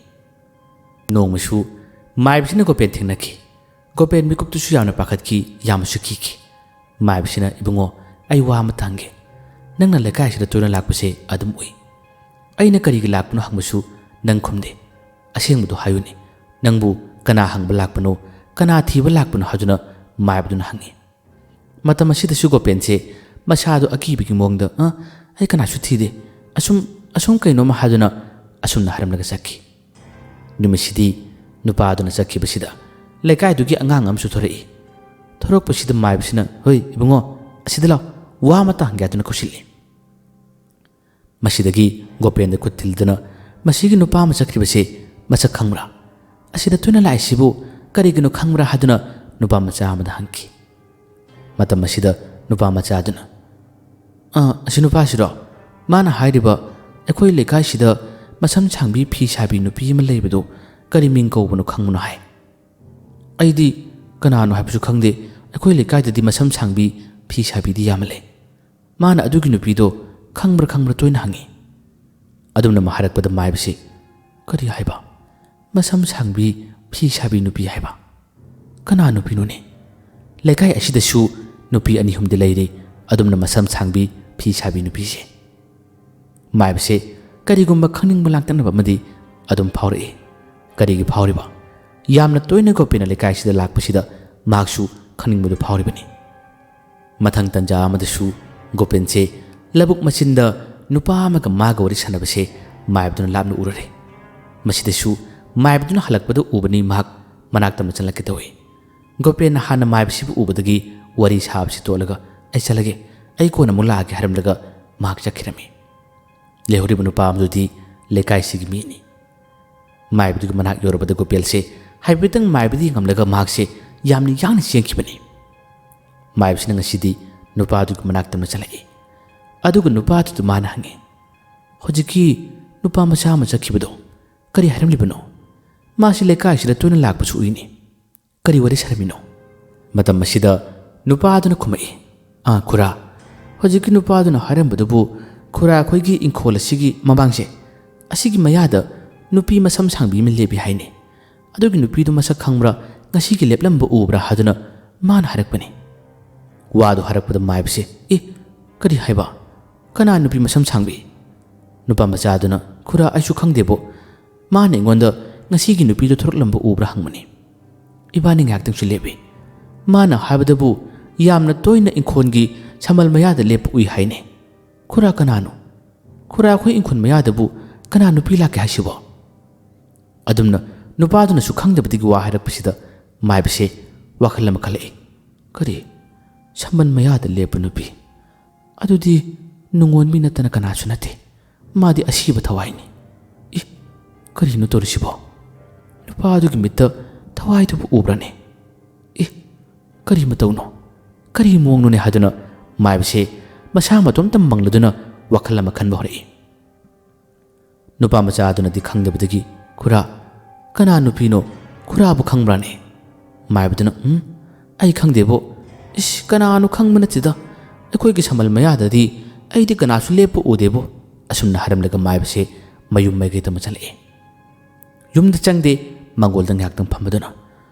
ꯅꯣꯡꯃꯁꯨ ꯃꯥꯏꯕꯁꯤꯅ ꯒꯣꯄꯦꯟ ꯊꯦꯡꯅꯈꯤ꯫ ꯒꯣꯄꯦꯟ ꯃꯤꯀꯨꯞꯇꯨꯁꯨ ꯌꯥꯝꯅ ꯄꯥꯈꯠꯈꯤ, ꯌꯥꯝꯅꯁꯨ ꯀꯤꯈꯤ꯫ ꯃꯥꯏꯕꯁꯤꯅ, "ꯏꯕꯨꯡꯉꯣ, ꯑꯩ ꯋꯥ ꯑꯃ ꯍꯪꯒꯦ꯫ ꯅꯪꯅ ꯂꯩꯀꯥꯏꯁꯤꯗ ꯇꯣꯏꯅ ꯂꯥꯛꯄꯁꯦ ꯑꯗꯨꯝ ꯎꯏ꯫ ꯑꯩꯅ ꯀꯔꯤꯒꯤ ꯂꯥꯛꯄꯅꯣ ꯍꯪꯕꯁꯨ ꯅꯪ ꯈꯨꯝꯗꯦ꯫ ꯑꯁꯦꯡꯕꯗꯣ ꯍꯥꯏꯌꯨꯅꯦ꯫ ꯅꯪꯕꯨ ꯀꯅꯥ ꯍꯪꯕ ꯂꯥꯛꯄꯅꯣ, ꯀꯅꯥ ꯊꯤꯕ ꯂꯥꯛꯄꯅꯣ?" ꯍꯥꯏꯗꯨꯅ ꯃꯥꯏꯕꯗꯨꯅ ꯍꯪꯉꯤ꯫ ꯃꯇꯝ ꯑꯁꯤꯗꯁꯨ ꯒꯣꯄꯦꯟꯁꯦ ꯃꯁꯥꯗꯣ ꯑꯀꯤꯕꯒꯤ ꯃꯑꯣꯡꯗ, "ꯑ, ꯑꯩ ꯀꯅꯥꯁꯨ ꯊꯤꯗꯦ꯫ ꯑꯁꯨꯝ, ꯑꯁꯨꯝ ꯀꯩꯅꯣꯝꯃ" ꯍꯥꯏꯗꯨꯅ ꯑꯁꯨꯝꯅ ꯍꯥꯏꯔꯝꯂꯒ ꯆꯠꯈꯤ꯫ ꯅꯨꯃꯤꯠꯁꯤꯗꯤ ꯅꯨꯄꯥꯗꯨꯅ ꯆꯠꯈꯤꯕꯁꯤꯗ ꯂꯩꯀꯥꯏꯗꯨꯒꯤ ꯑꯉꯥꯡ ꯑꯃꯁꯨ ꯊꯣꯔꯛꯏ꯫ ꯊꯣꯔꯛꯄꯁꯤꯗ ꯃꯥꯏꯕꯁꯤꯅ, "ꯍꯣꯏ ꯏꯕꯨꯡꯉꯣ, ꯑꯁꯤꯗ ꯂꯥꯎ, ꯋꯥ ꯑꯃꯇ ꯍꯪꯒꯦ" ꯍꯥꯏꯗꯨꯅ ꯀꯧꯁꯤꯜꯂꯤ꯫ ꯃꯁꯤꯗꯒꯤ ꯒꯣꯄꯦꯟꯗ ꯈꯨꯠ ꯊꯤꯜꯗꯨꯅ, "ꯃꯁꯤꯒꯤ ꯅꯨꯄꯥ ꯑꯃ ꯆꯠꯈ꯭ꯔꯤꯕꯁꯦ ꯃꯁꯛ ꯈꯪꯕ꯭ꯔꯥ? ꯑꯁꯤꯗ ꯇꯣꯏꯅ ꯂꯥꯛꯏꯁꯤꯕꯨ ꯀꯔꯤꯒꯤꯅꯣ ꯈꯪꯕ꯭ꯔꯥ?" ꯍꯥꯏꯗꯨꯅ ꯅꯨꯄꯥ ꯃꯆꯥ ꯑꯃꯗ ꯍꯪꯈꯤ꯫ ꯃꯇꯝ ꯑꯁꯤꯗ ꯅꯨꯄꯥ ꯃꯆꯥꯗꯨꯅ, "ꯑ, ꯑꯁꯤ ꯅꯨꯄꯥꯁꯤꯔꯣ? ꯃꯥꯅ ꯍꯥꯏꯔꯤꯕ "ꯑꯩꯈꯣꯏ ꯂꯩꯀꯥꯏꯁꯤꯗ ꯃꯁꯝ ꯁꯥꯡꯕꯤ ꯐꯤ ꯁꯥꯕꯤ ꯅꯨꯄꯤ ꯑꯃ ꯂꯩꯕꯗꯨ ꯀꯔꯤ ꯃꯤꯡ ꯀꯧꯕꯅꯣ ꯈꯪꯕꯅꯣ?" ꯍꯥꯏ꯫ ꯑꯩꯗꯤ ꯀꯅꯥꯅꯣ ꯍꯥꯏꯕꯁꯨ ꯈꯪꯗꯦ꯫ ꯑꯩꯈꯣꯏ ꯂꯩꯀꯥꯏꯗꯗꯤ ꯃꯁꯝ ꯁꯥꯡꯕꯤ ꯐꯤ ꯁꯥꯕꯤꯗꯤ ꯌꯥꯝꯅ ꯂꯩ꯫ ꯃꯥꯅ ꯑꯗꯨꯒꯤ ꯅꯨꯄꯤꯗꯣ ꯈꯪꯕ꯭ꯔꯥ ꯈꯪꯕ꯭ꯔꯥ ꯇꯣꯏꯅ ꯍꯪꯉꯤ꯫ ꯑꯗꯨꯝꯅ ꯑꯃ ꯍꯥꯏꯔꯛꯄꯗ ꯃꯥꯏꯕꯁꯤ, "ꯀꯔꯤ ꯍꯥꯏꯕ? ꯃꯁꯝ ꯁꯥꯡꯕꯤ ꯐꯤ ꯁꯥꯕꯤ ꯅꯨꯄꯤ ꯍꯥꯏꯕ? ꯀꯅꯥ ꯅꯨꯄꯤꯅꯣꯅꯦ? ꯂꯩꯀꯥꯏ ꯑꯁꯤꯗꯁꯨ ꯅꯨꯄꯤ ꯑꯅꯤ ꯑꯍꯨꯝꯗꯤ ꯂꯩꯔꯤ ꯑꯗꯨꯝꯅ ꯃꯁꯝ ꯁꯥꯡꯕꯤ ꯐꯤ ꯁꯥꯕꯤ ꯅꯨꯄꯤꯁꯦ꯫" ꯃꯥꯏꯕꯁꯦ ꯀꯔꯤꯒꯨꯝꯕ ꯈꯪꯅꯤꯡꯕ ꯂꯥꯡꯇꯛꯅꯕ ꯑꯃꯗꯤ ꯑꯗꯨꯝ ꯐꯥꯎꯔꯛꯏ꯫ ꯀꯔꯤꯒꯤ ꯐꯥꯎꯔꯤꯕ? ꯌꯥꯝꯅ ꯇꯣꯏꯅ ꯒꯣꯄꯦꯟꯅ ꯂꯩꯀꯥꯏꯁꯤꯗ ꯂꯥꯛꯄꯁꯤꯗ ꯃꯍꯥꯛꯁꯨ ꯈꯪꯅꯤꯡꯕꯗꯨ ꯐꯥꯎꯔꯤꯕꯅꯤ꯫ ꯃꯊꯪ ꯇꯟꯖꯥ ꯑꯃꯗꯁꯨ ꯒꯣꯄꯦꯟꯁꯦ ꯂꯧꯕꯨꯛ ꯃꯆꯤꯟꯗ ꯅꯨꯄꯥ ꯑꯃꯒ ꯃꯥꯒ ꯋꯥꯔꯤ ꯁꯥꯟꯅꯕꯁꯦ ꯃꯥꯏꯕꯗꯨꯅ ꯂꯥꯞꯅ ꯎꯔꯨꯔꯦ꯫ ꯃꯁꯤꯗꯁꯨ ꯃꯥꯏꯕꯗꯨꯅ ꯍꯜꯂꯛꯄꯗ ꯎꯕꯅꯤ ꯃꯍꯥꯛ ꯃꯅꯥꯛꯇ ꯑꯃ ꯆꯪꯂꯛꯀꯦ ꯇꯧꯏ꯫ ꯒꯣꯄꯦꯟꯅ ꯍꯥꯟꯅ ꯃꯥꯏꯕꯁꯤꯕꯨ ꯎꯕꯗꯒꯤ ꯋꯥꯔꯤ ꯁꯥꯕꯁꯤ ꯇꯣꯛꯂꯒ "ꯑꯩ ꯆꯠꯂꯒꯦ, ꯑꯩ ꯀꯣꯟꯅ ꯑꯃꯨꯛ ꯂꯥꯛꯑꯒꯦ" ꯍꯥꯏꯔꯝꯂꯒ ꯃꯍꯥꯛ ꯆꯠꯈꯤꯔꯝꯃꯤ꯫ ꯂꯩꯍꯧꯔꯤꯕ ꯅꯨꯄꯥ ꯑꯃꯗꯨꯗꯤ ꯂꯩꯀꯥꯏꯁꯤꯒꯤ ꯃꯤꯅꯤ꯫ ꯃꯥꯏꯕꯗꯨꯒꯤ ꯃꯅꯥꯛ ꯌꯧꯔꯕꯗ ꯒꯣꯄꯦꯜꯁꯦ ꯍꯥꯏꯐꯦꯠꯇꯪ ꯃꯥꯏꯕꯗ ꯌꯦꯡꯉꯝꯂꯒ ꯃꯍꯥꯛꯁꯦ ꯌꯥꯝꯅ ꯌꯥꯡꯅ ꯆꯦꯟꯈꯤꯕꯅꯤ꯫ ꯃꯥꯏꯕꯁꯤꯅ ꯉꯁꯤꯗꯤ ꯅꯨꯄꯥꯗꯨꯒꯤ ꯃꯅꯥꯛꯇ ꯑꯃ ꯆꯠꯂꯛꯏ꯫ ꯑꯗꯨꯒ ꯅꯨꯄꯥꯗꯨꯗ ꯃꯥꯅ ꯍꯪꯉꯤ, "ꯍꯧꯖꯤꯛꯀꯤ ꯅꯨꯄꯥ ꯃꯆꯥ ꯑꯃ ꯆꯠꯈꯤꯕꯗꯣ ꯀꯔꯤ ꯍꯥꯏꯔꯝꯂꯤꯕꯅꯣ? ꯃꯥꯁꯤ ꯂꯩꯀꯥꯏꯁꯤꯗ ꯇꯣꯏꯅ ꯂꯥꯛꯄꯁꯨ ꯎꯏꯅꯤ꯫ ꯀꯔꯤ ꯋꯥꯔꯤ ꯁꯥꯔꯝꯃꯤꯅꯣ?" ꯃꯇꯝ ꯑꯁꯤꯗ ꯅꯨꯄꯥꯗꯨꯅ ꯈꯨꯝꯃꯛꯏ, "ꯑꯥ, ꯈꯨꯔꯥ, ꯍꯧꯖꯤꯛꯀꯤ ꯅꯨꯄꯥꯗꯨꯅ ꯍꯥꯏꯔꯝꯕꯗꯨꯕꯨ ꯈꯨꯔꯥ ꯑꯩꯈꯣꯏꯒꯤ ꯏꯪꯈꯣꯜ ꯑꯁꯤꯒꯤ ꯃꯃꯥꯡꯁꯦ, ꯑꯁꯤꯒꯤ ꯃꯌꯥꯗ ꯅꯨꯄꯤ ꯃꯁꯝ ꯁꯥꯡꯕꯤ ꯑꯃ ꯂꯦꯞꯄꯤ ꯍꯥꯏꯅꯤ꯫ ꯑꯗꯨꯒꯤ ꯅꯨꯄꯤꯗꯨ ꯃꯁꯛ ꯈꯪꯕ꯭ꯔꯥ, ꯉꯁꯤꯒꯤ ꯂꯦꯞꯂꯝꯕ ꯎꯕ꯭ꯔꯥ ꯍꯥꯏꯗꯨꯅ ꯃꯥꯅ ꯍꯥꯏꯔꯛꯄꯅꯤ꯫" ꯋꯥꯗꯨ ꯍꯥꯏꯔꯛꯄꯗ ꯃꯥꯏꯕꯁꯦ, "ꯑꯦ, ꯀꯔꯤ ꯍꯥꯏꯕ? ꯀꯅꯥ ꯅꯨꯄꯤ ꯃꯁꯝ ꯁꯥꯡꯕꯤ?" ꯅꯨꯄꯥ ꯃꯆꯥꯗꯨꯅ, "ꯈꯨꯔꯥ, ꯑꯩꯁꯨ ꯈꯪꯗꯦꯕꯣ꯫ ꯃꯥꯅ ꯑꯩꯉꯣꯟꯗ ꯉꯁꯤꯒꯤ ꯅꯨꯄꯤꯗꯨ ꯊꯣꯔꯛꯂꯝꯕ ꯎꯕ꯭ꯔꯥ ꯍꯪꯕꯅꯤ꯫ ꯏꯕꯥꯅꯤ ꯉꯥꯏꯍꯥꯛꯇꯪꯁꯨ ꯂꯦꯞꯄꯤ꯫ ꯃꯥꯅ ꯍꯥꯏꯕꯗꯕꯨ ꯌꯥꯝꯅ ꯇꯣꯏꯅ ꯏꯪꯈꯣꯜꯒꯤ ꯁꯝꯕꯜ ꯃꯌꯥꯗ ꯂꯦꯞꯄ ꯎꯏ ꯍꯥꯏꯅꯦ꯫ ꯈꯨꯔꯥ ꯀꯅꯥꯅꯣ? ꯈꯨꯔꯥ ꯑꯩꯈꯣꯏ ꯏꯪꯈꯣꯜ ꯃꯌꯥꯗꯕꯨ ꯀꯅꯥ ꯅꯨꯄꯤ ꯂꯥꯛꯀꯦ ꯍꯥꯏꯁꯤꯕꯣ?" ꯑꯗꯨꯝꯅ ꯅꯨꯄꯥꯗꯨꯅꯁꯨ ꯈꯪꯗꯕꯗꯒꯤ ꯋꯥ ꯍꯥꯏꯔꯛꯄꯁꯤꯗ ꯃꯥꯏꯕꯁꯦ ꯋꯥꯈꯜ ꯑꯃ ꯈꯜꯂꯛꯏ꯫ "ꯀꯔꯤ? ꯁꯝꯕꯜ ꯃꯌꯥꯗ ꯂꯦꯞꯄ ꯅꯨꯄꯤ? ꯑꯗꯨꯗꯤ ꯅꯨꯡꯉꯣꯟꯕꯤ ꯅꯠꯇꯅ ꯀꯅꯥꯁꯨ ꯅꯠꯇꯦ꯫ ꯃꯥꯗꯤ ꯑꯁꯤꯕ ꯊꯋꯥꯏꯅꯤ꯫ ꯏ, ꯀꯔꯤꯅꯣ ꯇꯧꯔꯤꯁꯤꯕꯣ? ꯅꯨꯄꯥ ꯑꯗꯨꯒꯤ ꯃꯤꯠꯇ ꯊꯋꯥꯏꯗꯨꯕꯨ ꯎꯕ꯭ꯔꯅꯦ? ꯏ, ꯀꯔꯤ ꯃꯇꯧꯅꯣ? ꯀꯔꯤ ꯃꯑꯣꯡꯅꯣꯅꯦ?" ꯍꯥꯏꯗꯨꯅ ꯃꯥꯏꯕꯁꯦ ꯃꯁꯥ ꯃꯇꯣꯝꯇ ꯃꯪꯂꯗꯨꯅ ꯋꯥꯈꯜ ꯑꯃ ꯈꯟꯕ ꯍꯧꯔꯛꯏ꯫ ꯅꯨꯄꯥ ꯃꯆꯥ ꯑꯗꯨꯅꯗꯤ ꯈꯪꯗꯕꯗꯒꯤ, "ꯈꯨꯔꯥ, ꯀꯅꯥ ꯅꯨꯄꯤꯅꯣ? ꯈꯨꯔꯥꯕꯨ ꯈꯪꯕ꯭ꯔꯥꯅꯦ?" ꯃꯥꯏꯕꯗꯨꯅ, "ꯎꯝ, ꯑꯩ ꯈꯪꯗꯦꯕꯣ꯫ ꯏꯁ, ꯀꯅꯥꯅꯣ ꯈꯪꯕ ꯅꯠꯇꯦꯗ꯫ ꯑꯩꯈꯣꯏꯒꯤ ꯁꯝꯕꯜ ꯃꯌꯥꯗꯗꯤ ꯑꯩꯗꯤ ꯀꯅꯥꯁꯨ ꯂꯦꯞꯄ ꯎꯗꯦꯕꯣ"꯫ ꯑꯁꯨꯝꯅ ꯍꯥꯏꯔꯝꯂꯒ ꯃꯥꯏꯕꯁꯦ ꯃꯌꯨꯝ ꯃꯥꯏꯀꯩꯗ ꯑꯃ ꯆꯠꯂꯛꯑꯦ꯫ ꯌꯨꯝꯗ ꯆꯪꯗꯦ, ꯃꯥꯡꯒꯣꯜꯗ ꯉꯥꯏꯍꯥꯛꯇꯪ ꯐꯝꯕꯗꯨꯅ,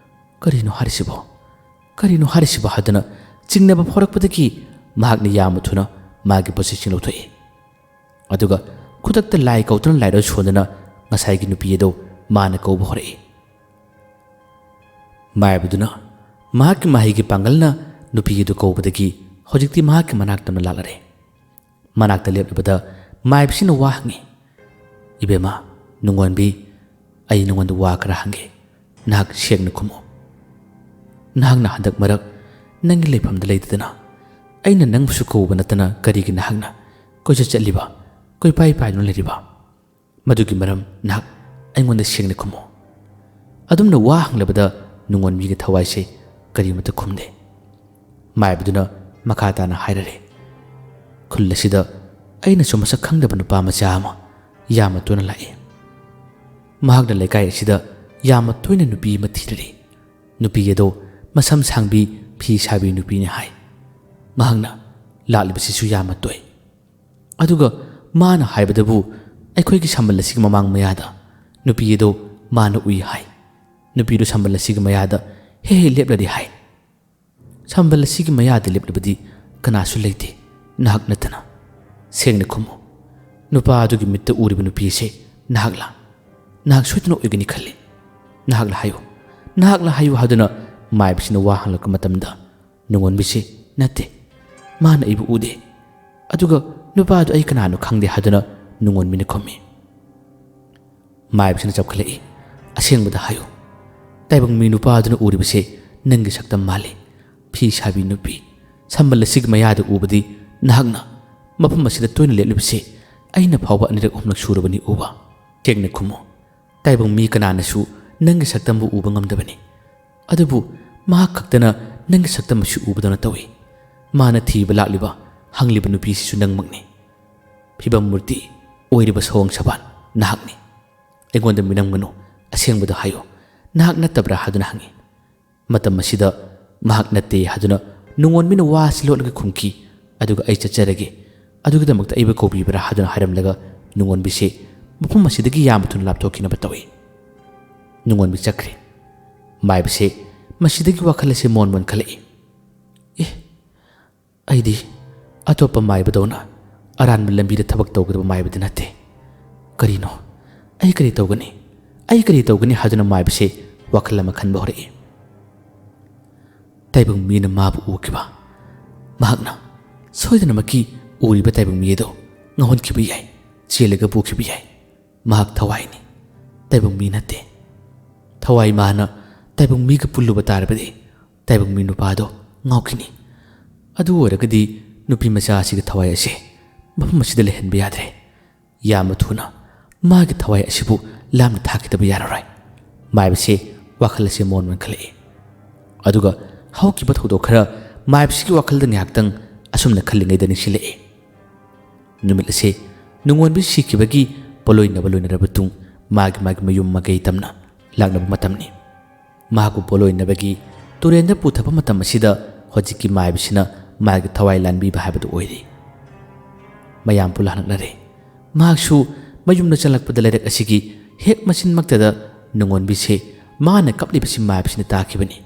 "ꯀꯔꯤꯅꯣ ꯍꯥꯏꯔꯤꯁꯤꯕꯣ? ꯀꯔꯤꯅꯣ ꯍꯥꯏꯔꯤꯁꯤꯕꯣ?" ꯍꯥꯏꯗꯨꯅ ꯆꯤꯡꯅꯕ ꯐꯥꯎꯔꯛꯄꯗꯒꯤ ꯃꯍꯥꯛꯅ ꯌꯥꯝꯅ ꯊꯨꯅ ꯃꯥꯒꯤ ꯄꯣꯠꯆꯩꯁꯤꯡ ꯂꯧꯊꯣꯛꯏ꯫ ꯑꯗꯨꯒ ꯈꯨꯗꯛꯇ ꯂꯥꯏ ꯀꯧꯗꯨꯅ ꯂꯥꯏꯔꯣꯏ ꯁꯣꯟꯗꯨꯅ ꯉꯁꯥꯏꯒꯤ ꯅꯨꯄꯤ ꯑꯗꯨ ꯃꯥꯅ ꯀꯧꯕ ꯍꯧꯔꯛꯏ꯫ ꯃꯥꯏꯕꯗꯨꯅ ꯃꯍꯥꯛꯀꯤ ꯃꯍꯩꯒꯤ ꯄꯥꯡꯒꯜꯅ ꯅꯨꯄꯤ ꯑꯗꯨ ꯀꯧꯕꯗꯒꯤ ꯍꯧꯖꯤꯛꯇꯤ ꯃꯍꯥꯛꯀꯤ ꯃꯅꯥꯛꯇ ꯑꯃ ꯂꯥꯛꯂꯔꯦ꯫ ꯃꯅꯥꯛꯇ ꯂꯦꯞꯂꯕꯗ ꯃꯥꯏꯕꯁꯤꯅ ꯋꯥ ꯍꯪꯉꯤ, "ꯏꯕꯦꯝꯃ, ꯅꯨꯡꯉꯣꯟꯕꯤ, ꯑꯩ ꯅꯉꯣꯟꯗ ꯋꯥ ꯈꯔ ꯍꯪꯒꯦ꯫ ꯅꯍꯥꯛ ꯁꯦꯡꯅ ꯈꯨꯝꯃꯨ꯫ ꯅꯍꯥꯛꯅ ꯍꯟꯗꯛ ꯃꯔꯛ ꯅꯪꯒꯤ ꯂꯩꯐꯝꯗ ꯂꯩꯇꯗꯅ ꯑꯩꯅ ꯅꯪꯕꯨꯁꯨ ꯀꯧꯕ ꯅꯠꯇꯅ ꯀꯔꯤꯒꯤ ꯅꯍꯥꯛꯅ ꯀꯣꯏꯆꯠ ꯆꯠꯂꯤꯕ, ꯀꯣꯏꯄꯥꯏ ꯄꯥꯏꯗꯨꯅ ꯂꯩꯔꯤꯕ? ꯃꯗꯨꯒꯤ ꯃꯔꯝ ꯅꯍꯥꯛ ꯑꯩꯉꯣꯟꯗ ꯁꯦꯡꯅ ꯈꯨꯝꯃꯨ"꯫ ꯑꯗꯨꯝꯅ ꯋꯥ ꯍꯪꯂꯕꯗ ꯅꯨꯡꯉꯣꯟꯕꯤꯒꯤ ꯊꯋꯥꯏꯁꯦ ꯀꯔꯤꯃꯠꯇ ꯈꯨꯝꯗꯦ꯫ ꯃꯥꯏꯕꯗꯨꯅ ꯃꯈꯥ ꯇꯥꯅ ꯍꯥꯏꯔꯔꯦ, "ꯈꯨꯜ ꯑꯁꯤꯗ ꯑꯩꯅꯁꯨ ꯃꯁꯛ ꯈꯪꯗꯕ ꯅꯨꯄꯥ ꯃꯆꯥ ꯑꯃ ꯌꯥꯝꯅ ꯇꯣꯏꯅ ꯂꯥꯛꯏ꯫ ꯃꯍꯥꯛꯅ ꯂꯩꯀꯥꯏ ꯑꯁꯤꯗ ꯌꯥꯝꯅ ꯇꯣꯏꯅ ꯅꯨꯄꯤ ꯑꯃ ꯊꯤꯔꯔꯤ꯫ ꯅꯨꯄꯤ ꯑꯗꯣ ꯃꯁꯝ ꯁꯥꯡꯕꯤ, ꯐꯤ ꯁꯥꯕꯤ ꯅꯨꯄꯤꯅꯤ ꯍꯥꯏ꯫ ꯃꯍꯥꯛꯅ ꯂꯥꯛꯂꯤꯕꯁꯤꯁꯨ ꯌꯥꯝꯅ ꯇꯣꯏ꯫ ꯑꯗꯨꯒ ꯃꯥꯅ ꯍꯥꯏꯕꯗꯕꯨ ꯑꯩꯈꯣꯏꯒꯤ ꯁꯝꯕꯜ ꯑꯁꯤꯒꯤ ꯃꯃꯥꯡ ꯃꯌꯥꯗ ꯅꯨꯄꯤ ꯑꯗꯣ ꯃꯥꯅ ꯎꯏ ꯍꯥꯏ꯫ ꯅꯨꯄꯤꯗꯨ ꯁꯝꯕꯜ ꯑꯁꯤꯒꯤ ꯃꯌꯥꯗ ꯍꯦꯛ ꯍꯦꯛ ꯂꯦꯞꯂꯔꯤ ꯍꯥꯏ꯫ ꯁꯝꯕꯜ ꯑꯁꯤꯒꯤ ꯃꯌꯥꯗ ꯂꯦꯞꯂꯕꯗꯤ ꯀꯅꯥꯁꯨ ꯂꯩꯇꯦ, ꯅꯍꯥꯛ ꯅꯠꯇꯅ꯫ ꯁꯦꯡꯅ ꯈꯨꯝꯃꯨ, ꯅꯨꯄꯥ ꯑꯗꯨꯒꯤ ꯃꯤꯠꯇ ꯎꯔꯤꯕ ꯅꯨꯄꯤ ꯑꯁꯤ ꯅꯍꯥꯛꯂꯥ? ꯅꯍꯥꯛ ꯁꯣꯏꯗꯅ ꯑꯣꯏꯒꯅꯤ ꯈꯜꯂꯤ꯫ ꯅꯍꯥꯛꯂꯥ ꯍꯥꯏꯌꯨ, ꯅꯍꯥꯛꯂꯥ ꯍꯥꯏꯌꯨ" ꯍꯥꯏꯗꯨꯅ ꯃꯥꯏꯕꯁꯤꯅ ꯋꯥ ꯍꯪꯂꯛꯄ ꯃꯇꯝꯗ ꯅꯨꯡꯉꯣꯟꯕꯤꯁꯤ, "ꯅꯠꯇꯦ, ꯃꯥꯅ ꯑꯩꯕꯨ ꯎꯗꯦ꯫ ꯑꯗꯨꯒ ꯅꯨꯄꯥꯗꯨ ꯑꯩ ꯀꯅꯥꯅꯣ ꯈꯪꯗꯦ" ꯍꯥꯏꯗꯨꯅ ꯅꯨꯡꯉꯣꯟꯕꯤꯅ ꯈꯨꯝꯃꯤ꯫ ꯃꯥꯏꯕꯁꯤꯅ ꯆꯞꯈꯠꯂꯛꯏ, "ꯑꯁꯦꯡꯕꯗ ꯍꯥꯏꯌꯨ, ꯇꯥꯏꯕꯪ ꯃꯤ ꯅꯨꯄꯥꯗꯨꯅ ꯎꯔꯤꯕꯁꯦ ꯅꯪꯒꯤ ꯁꯛꯇꯝ ꯃꯥꯜꯂꯤ꯫ ꯐꯤ ꯁꯥꯕꯤ ꯅꯨꯄꯤ, ꯁꯝꯕꯜ ꯑꯁꯤꯒꯤ ꯃꯌꯥꯗ ꯎꯕꯗꯤ ꯅꯍꯥꯛꯅ ꯃꯐꯝ ꯑꯁꯤꯗ ꯇꯣꯏꯅ ꯂꯦꯞꯂꯤꯕꯁꯦ ꯑꯩꯅ ꯐꯥꯎꯕ ꯑꯅꯤꯔꯛ ꯑꯍꯨꯝꯂꯛ ꯁꯨꯔꯕꯅꯤ ꯎꯕ꯫ ꯁꯦꯡꯅ ꯈꯨꯝꯃꯨ, ꯇꯥꯏꯕꯪ ꯃꯤ ꯀꯅꯥꯅꯁꯨ ꯅꯪꯒꯤ ꯁꯛꯇꯝꯕꯨ ꯎꯕ ꯉꯝꯗꯕꯅꯤ꯫ ꯑꯗꯨꯕꯨ ꯃꯍꯥꯛ ꯈꯛꯇꯅ ꯅꯪꯒꯤ ꯁꯛꯇꯝ ꯑꯁꯤ ꯎꯕꯗꯧꯅ ꯇꯧꯏ꯫ ꯃꯥꯅ ꯊꯤꯕ ꯂꯥꯛꯂꯤꯕ, ꯍꯪꯂꯤꯕ ꯅꯨꯄꯤꯁꯤꯁꯨ ꯅꯪꯃꯛꯅꯤ꯫ ꯐꯤꯕꯝ ꯃꯨꯔꯇꯤ ꯑꯣꯏꯔꯤꯕ ꯁꯑꯣꯡ ꯁꯕꯥꯟ, "ꯅꯍꯥꯛꯅꯤ꯫ ꯑꯩꯉꯣꯟꯗ ꯃꯤꯅꯝꯒꯅꯨ, ꯑꯁꯦꯡꯕꯗꯣ ꯍꯥꯏꯌꯨ꯫ ꯅꯍꯥꯛ ꯅꯠꯇꯕ꯭ꯔꯥ?" ꯍꯥꯏꯗꯨꯅ ꯍꯪꯉꯤ꯫ ꯃꯇꯝ ꯑꯁꯤꯗ ꯃꯍꯥꯛ ꯅꯠꯇꯦ ꯍꯥꯏꯗꯨꯅ ꯅꯨꯡꯉꯣꯟꯕꯤꯅ ꯋꯥꯁꯤ ꯂꯣꯠꯂꯒ ꯈꯨꯝꯈꯤ꯫ ꯑꯗꯨꯒ "ꯑꯩ ꯆꯠꯆꯔꯒꯦ, ꯑꯗꯨꯒꯤꯗꯃꯛꯇ ꯑꯩꯕꯨ ꯀꯧꯕꯤꯕ꯭ꯔꯥ?" ꯍꯥꯏꯗꯨꯅ ꯍꯥꯏꯔꯝꯂꯒ ꯅꯨꯡꯉꯣꯟꯕꯤꯁꯦ ꯃꯐꯝ ꯑꯁꯤꯗꯒꯤ ꯌꯥꯝꯅ ꯊꯨꯅ ꯂꯥꯞꯊꯣꯛꯈꯤꯅꯕ ꯇꯧꯏ꯫ ꯅꯨꯡꯉꯣꯟꯕꯤ ꯆꯠꯈ꯭ꯔꯦ꯫ ꯃꯥꯏꯕꯁꯦ ꯃꯁꯤꯗꯒꯤ ꯋꯥꯈꯜ ꯑꯁꯦ ꯃꯣꯟ ꯃꯣꯟꯈꯠꯂꯛꯏ꯫ "ꯑꯦ, ꯑꯩꯗꯤ ꯑꯇꯣꯞꯄ ꯃꯥꯏꯕꯗꯧꯅ ꯑꯔꯥꯟꯕ ꯂꯝꯕꯤꯗ ꯊꯕꯛ ꯇꯧꯒꯗꯕ ꯃꯥꯏꯕꯗꯤ ꯅꯠꯇꯦ꯫ ꯀꯔꯤꯅꯣ? ꯑꯩ ꯀꯔꯤ ꯇꯧꯒꯅꯤ? ꯑꯩ ꯀꯔꯤ ꯇꯧꯒꯅꯤ?" ꯍꯥꯏꯗꯨꯅ ꯃꯥꯏꯕꯁꯦ ꯋꯥꯈꯜ ꯑꯃ ꯈꯟꯕ ꯍꯧꯔꯛꯏ꯫ ꯇꯥꯏꯕꯪ ꯃꯤꯅ ꯃꯥꯕꯨ ꯎꯈꯤꯕ, ꯃꯍꯥꯛꯅ ꯁꯣꯏꯗꯅꯃꯛꯀꯤ ꯎꯔꯤꯕ ꯇꯥꯏꯕꯪ ꯃꯤ ꯑꯗꯨ ꯉꯥꯎꯍꯟꯈꯤꯕ ꯌꯥꯏ, ꯆꯦꯜꯂꯒ ꯄꯨꯈꯤꯕ ꯌꯥꯏ꯫ ꯃꯍꯥꯛ ꯊꯋꯥꯏꯅꯤ, ꯇꯥꯏꯕꯪ ꯃꯤ ꯅꯠꯇꯦ꯫ ꯊꯋꯥꯏ ꯃꯥꯅ ꯇꯥꯏꯕꯪ ꯃꯤꯒ ꯄꯨꯜꯂꯨꯕ ꯇꯥꯔꯕꯗꯤ ꯇꯥꯏꯕꯪ ꯃꯤ ꯅꯨꯄꯥꯗꯣ ꯉꯥꯎꯈꯤꯅꯤ꯫ ꯑꯗꯨ ꯑꯣꯏꯔꯒꯗꯤ ꯅꯨꯄꯤ ꯃꯆꯥ ꯑꯁꯤꯒꯤ ꯊꯋꯥꯏ ꯑꯁꯦ ꯃꯐꯝ ꯑꯁꯤꯗ ꯂꯩꯍꯟꯕ ꯌꯥꯗ꯭ꯔꯦ꯫ ꯌꯥꯝꯅ ꯊꯨꯅ ꯃꯥꯒꯤ ꯊꯋꯥꯏ ꯑꯁꯤꯕꯨ ꯂꯥꯞꯅ ꯊꯥꯈꯤꯗꯕ ꯌꯥꯔꯔꯣꯏ꯫ ꯃꯥꯏꯕꯁꯦ ꯋꯥꯈꯜ ꯑꯁꯦ ꯃꯑꯣꯟ ꯑꯣꯟꯈꯠꯂꯛꯏ꯫ ꯑꯗꯨꯒ ꯍꯧꯈꯤꯕ ꯊꯧꯗꯣꯛ ꯈꯔ ꯃꯥꯏꯕꯁꯤꯒꯤ ꯋꯥꯈꯜꯗ ꯉꯥꯏꯍꯥꯛꯇꯪ ꯑꯁꯨꯝꯅ ꯈꯜꯂꯤꯉꯩꯗ ꯅꯤꯡꯁꯤꯡꯂꯛꯏ꯫ ꯅꯨꯃꯤꯠ ꯑꯁꯦ ꯅꯨꯡꯉꯣꯟꯕꯤ ꯁꯤꯈꯤꯕꯒꯤ ꯄꯣꯠꯂꯣꯏꯅꯕ ꯂꯣꯏꯅꯔꯕ ꯇꯨꯡ ꯃꯥꯒꯤ ꯃꯥꯒꯤ ꯃꯌꯨꯝ ꯃꯀꯩ ꯇꯝꯅ ꯂꯥꯛꯅꯕ ꯃꯇꯝꯅꯤ꯫ ꯃꯍꯥꯛꯄꯨ ꯄꯣꯠꯂꯣꯏꯅꯕꯒꯤ ꯇꯨꯔꯦꯟꯗ ꯄꯨꯊꯕ ꯃꯇꯝ ꯑꯁꯤꯗ ꯍꯧꯖꯤꯛꯀꯤ ꯃꯥꯏꯕꯁꯤꯅ ꯃꯥꯒꯤ ꯊꯋꯥꯏ ꯂꯥꯟꯕꯤꯕ ꯍꯥꯏꯕꯗꯨ ꯑꯣꯏꯔꯤ꯫ ꯃꯌꯥꯝ ꯄꯨꯂꯥꯛꯅꯔꯦ꯫ ꯃꯍꯥꯛꯁꯨ ꯃꯌꯨꯝꯗ ꯆꯪꯂꯛꯄꯗ ꯂꯩꯔꯛ ꯑꯁꯤꯒꯤ ꯍꯦꯛ ꯃꯆꯤꯟꯃꯛꯇꯗ ꯅꯨꯡꯉꯣꯟꯕꯤꯁꯦ ꯃꯥꯅ ꯀꯞꯂꯤꯕꯁꯤ ꯃꯥꯏꯕꯁꯤꯅ ꯇꯥꯈꯤꯕꯅꯤ,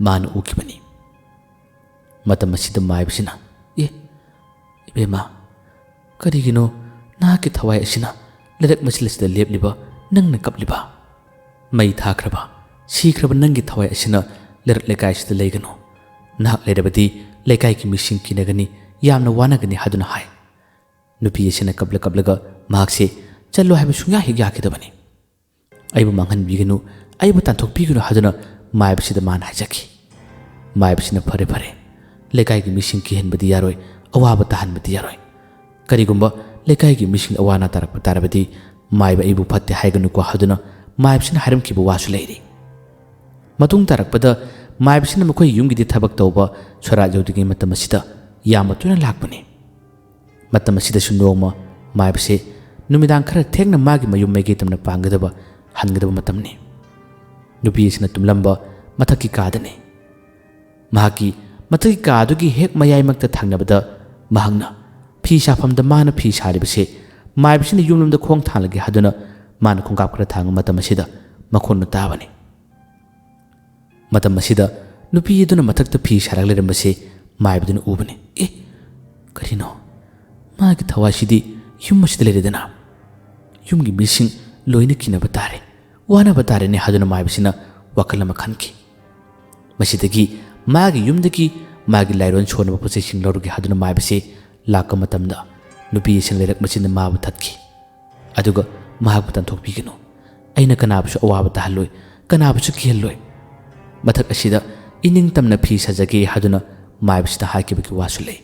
ꯃꯥꯅ ꯎꯈꯤꯕꯅꯤ꯫ ꯃꯇꯝ ꯑꯁꯤꯗ ꯃꯥꯏꯕꯁꯤꯅ, "ꯑꯦ, ꯏꯕꯦꯝꯃ, ꯀꯔꯤꯒꯤꯅꯣ ꯅꯍꯥꯛꯀꯤ ꯊꯋꯥꯏ ꯑꯁꯤꯅ ꯂꯩꯔꯛ ꯃꯆꯤꯜ ꯑꯁꯤꯗ ꯂꯦꯞꯂꯤꯕ, ꯅꯪꯅ ꯀꯞꯂꯤꯕ? ꯃꯩ ꯊꯥꯈ꯭ꯔꯕ, ꯁꯤꯈ꯭ꯔꯕ ꯅꯪꯒꯤ ꯊꯋꯥꯏ ꯑꯁꯤꯅ ꯂꯩꯔꯛ ꯂꯩꯀꯥꯏꯁꯤꯗ ꯂꯩꯒꯅꯨ꯫ ꯅꯍꯥꯛ ꯂꯩꯔꯕꯗꯤ ꯂꯩꯀꯥꯏꯒꯤ ꯃꯤꯁꯤꯡ ꯀꯤꯅꯒꯅꯤ, ꯌꯥꯝꯅ ꯋꯥꯅꯒꯅꯤ" ꯍꯥꯏꯗꯨꯅ ꯍꯥꯏ꯫ ꯅꯨꯄꯤ ꯑꯁꯤꯅ ꯀꯞꯂ ꯀꯞꯂꯒ ꯃꯍꯥꯛꯁꯦ ꯆꯠꯂꯣ ꯍꯥꯏꯕ ꯁꯨꯡꯌꯥ ꯍꯦꯛ ꯌꯥꯈꯤꯗꯕꯅꯤ꯫ "ꯑꯩꯕꯨ ꯃꯥꯡꯍꯟꯕꯤꯒꯅꯨ, ꯑꯩꯕꯨ ꯇꯥꯟꯊꯣꯛꯄꯤꯒꯅꯨ" ꯍꯥꯏꯗꯨꯅ ꯃꯥꯏꯕꯁꯤꯗ ꯃꯥꯅ ꯍꯥꯏꯖꯈꯤ꯫ ꯃꯥꯏꯕꯁꯤꯅ, "ꯐꯔꯦ, ꯐꯔꯦ, ꯂꯩꯀꯥꯏꯒꯤ ꯃꯤꯁꯤꯡ ꯀꯤꯍꯟꯕꯗꯤ ꯌꯥꯔꯣꯏ, ꯑꯋꯥꯕ ꯇꯥꯍꯟꯕꯗꯤ ꯌꯥꯔꯣꯏ꯫ ꯀꯔꯤꯒꯨꯝꯕ ꯂꯩꯀꯥꯏꯒꯤ ꯃꯤꯁꯤꯡ ꯑꯋꯥ ꯑꯅꯥ ꯇꯥꯔꯛꯄ ꯇꯥꯔꯕꯗꯤ ꯃꯥꯏꯕ ꯑꯩꯕꯨ ꯐꯠꯇꯦ ꯍꯥꯏꯒꯅꯨꯀꯣ" ꯍꯥꯏꯗꯨꯅ ꯃꯥꯏꯕꯁꯤꯅ ꯍꯥꯏꯔꯝꯈꯤꯕ ꯋꯥꯁꯨ ꯂꯩꯔꯤ꯫ ꯃꯇꯨꯡ ꯇꯥꯔꯛꯄꯗ ꯃꯥꯏꯕꯁꯤꯅ ꯃꯈꯣꯏ ꯌꯨꯝꯒꯤꯗꯤ ꯊꯕꯛ ꯇꯧꯕ ꯁꯣꯔꯥꯠ ꯌꯧꯗ꯭ꯔꯤꯉꯩ ꯃꯇꯝ ꯑꯁꯤꯗ ꯌꯥꯝꯅ ꯇꯣꯏꯅ ꯂꯥꯛꯄꯅꯤ꯫ ꯃꯇꯝ ꯑꯁꯤꯗꯁꯨ ꯅꯣꯡꯃ ꯃꯥꯏꯕꯁꯦ ꯅꯨꯃꯤꯗꯥꯡ ꯈꯔ ꯊꯦꯡꯅ ꯃꯥꯒꯤ ꯃꯌꯨꯝ ꯃꯥꯏꯀꯩ ꯇꯝꯅ ꯄꯥꯡꯒꯗꯕ, ꯍꯟꯒꯗꯕ ꯃꯇꯝꯅꯤ꯫ ꯅꯨꯄꯤ ꯑꯁꯤꯅ ꯇꯨꯝꯂꯝꯕ ꯃꯊꯛꯀꯤ ꯀꯥꯗꯅꯤ꯫ ꯃꯍꯥꯛꯀꯤ ꯃꯊꯛꯀꯤ ꯀꯥ ꯑꯗꯨꯒꯤ ꯍꯦꯛ ꯃꯌꯥꯏꯃꯛꯇ ꯊꯪꯅꯕꯗ ꯃꯍꯥꯛꯅ ꯐꯤ ꯁꯥꯐꯝꯗ ꯃꯥꯅ ꯐꯤ ꯁꯥꯔꯤꯕꯁꯦ ꯃꯥꯏꯕꯁꯤꯅ ꯌꯨꯝꯂꯣꯝꯗ ꯈꯣꯡ ꯊꯥꯡꯂꯒꯦ ꯍꯥꯏꯗꯨꯅ ꯃꯥꯅ ꯈꯣꯡꯀꯥꯞ ꯈꯔ ꯊꯥꯡꯕ ꯃꯇꯝ ꯑꯁꯤꯗ ꯃꯈꯣꯟꯗꯨ ꯇꯥꯕꯅꯤ꯫ ꯃꯇꯝ ꯑꯁꯤꯗ ꯅꯨꯄꯤ ꯑꯗꯨꯅ ꯃꯊꯛꯇ ꯐꯤ ꯁꯥꯔꯒ ꯂꯩꯔꯝꯕꯁꯦ ꯃꯥꯏꯕꯗꯨꯅ ꯎꯕꯅꯤ꯫ "ꯑꯦ, ꯀꯔꯤꯅꯣ? ꯃꯥꯒꯤ ꯊꯋꯥꯏꯁꯤꯗꯤ ꯌꯨꯝ ꯑꯁꯤꯗ ꯂꯩꯔꯦꯗꯅ꯫ ꯌꯨꯝꯒꯤ ꯃꯤꯁꯤꯡ ꯂꯣꯏꯅ ꯀꯤꯅꯕ ꯇꯥꯔꯦ, ꯋꯥꯅꯕ ꯇꯥꯔꯦꯅꯦ" ꯍꯥꯏꯗꯨꯅ ꯃꯥꯏꯕꯁꯤꯅ ꯋꯥꯈꯜ ꯑꯃ ꯈꯟꯈꯤ꯫ ꯃꯁꯤꯗꯒꯤ ꯃꯥꯒꯤ ꯌꯨꯝꯗꯒꯤ ꯃꯥꯒꯤ ꯂꯥꯏꯔꯣꯟ ꯁꯣꯟꯅꯕ ꯄꯣꯠꯆꯩꯁꯤꯡ ꯂꯧꯔꯒꯦ ꯍꯥꯏꯗꯨꯅ ꯃꯥꯏꯕꯁꯦ ꯂꯥꯛꯄ ꯃꯇꯝꯗ ꯅꯨꯄꯤ ꯑꯁꯤꯅ ꯂꯩꯔꯛ ꯃꯆꯤꯟꯗ ꯃꯥꯕꯨ ꯊꯠꯈꯤ꯫ ꯑꯗꯨꯒ ꯃꯍꯥꯛꯄꯨ ꯇꯥꯟꯊꯣꯛꯄꯤꯒꯅꯨ꯫ ꯑꯩꯅ ꯀꯅꯥꯕꯨꯁꯨ ꯑꯋꯥꯕ ꯇꯥꯍꯜꯂꯣꯏ, ꯀꯅꯥꯕꯨꯁꯨ ꯀꯤꯍꯜꯂꯣꯏ꯫ ꯃꯊꯛ ꯑꯁꯤꯗ ꯏꯅꯤꯡ ꯇꯝꯅ ꯐꯤ ꯁꯥꯖꯒꯦ ꯍꯥꯏꯗꯨꯅ ꯃꯥꯏꯕꯁꯤꯗ ꯍꯥꯏꯈꯤꯕꯒꯤ ꯋꯥꯁꯨ ꯂꯩ꯫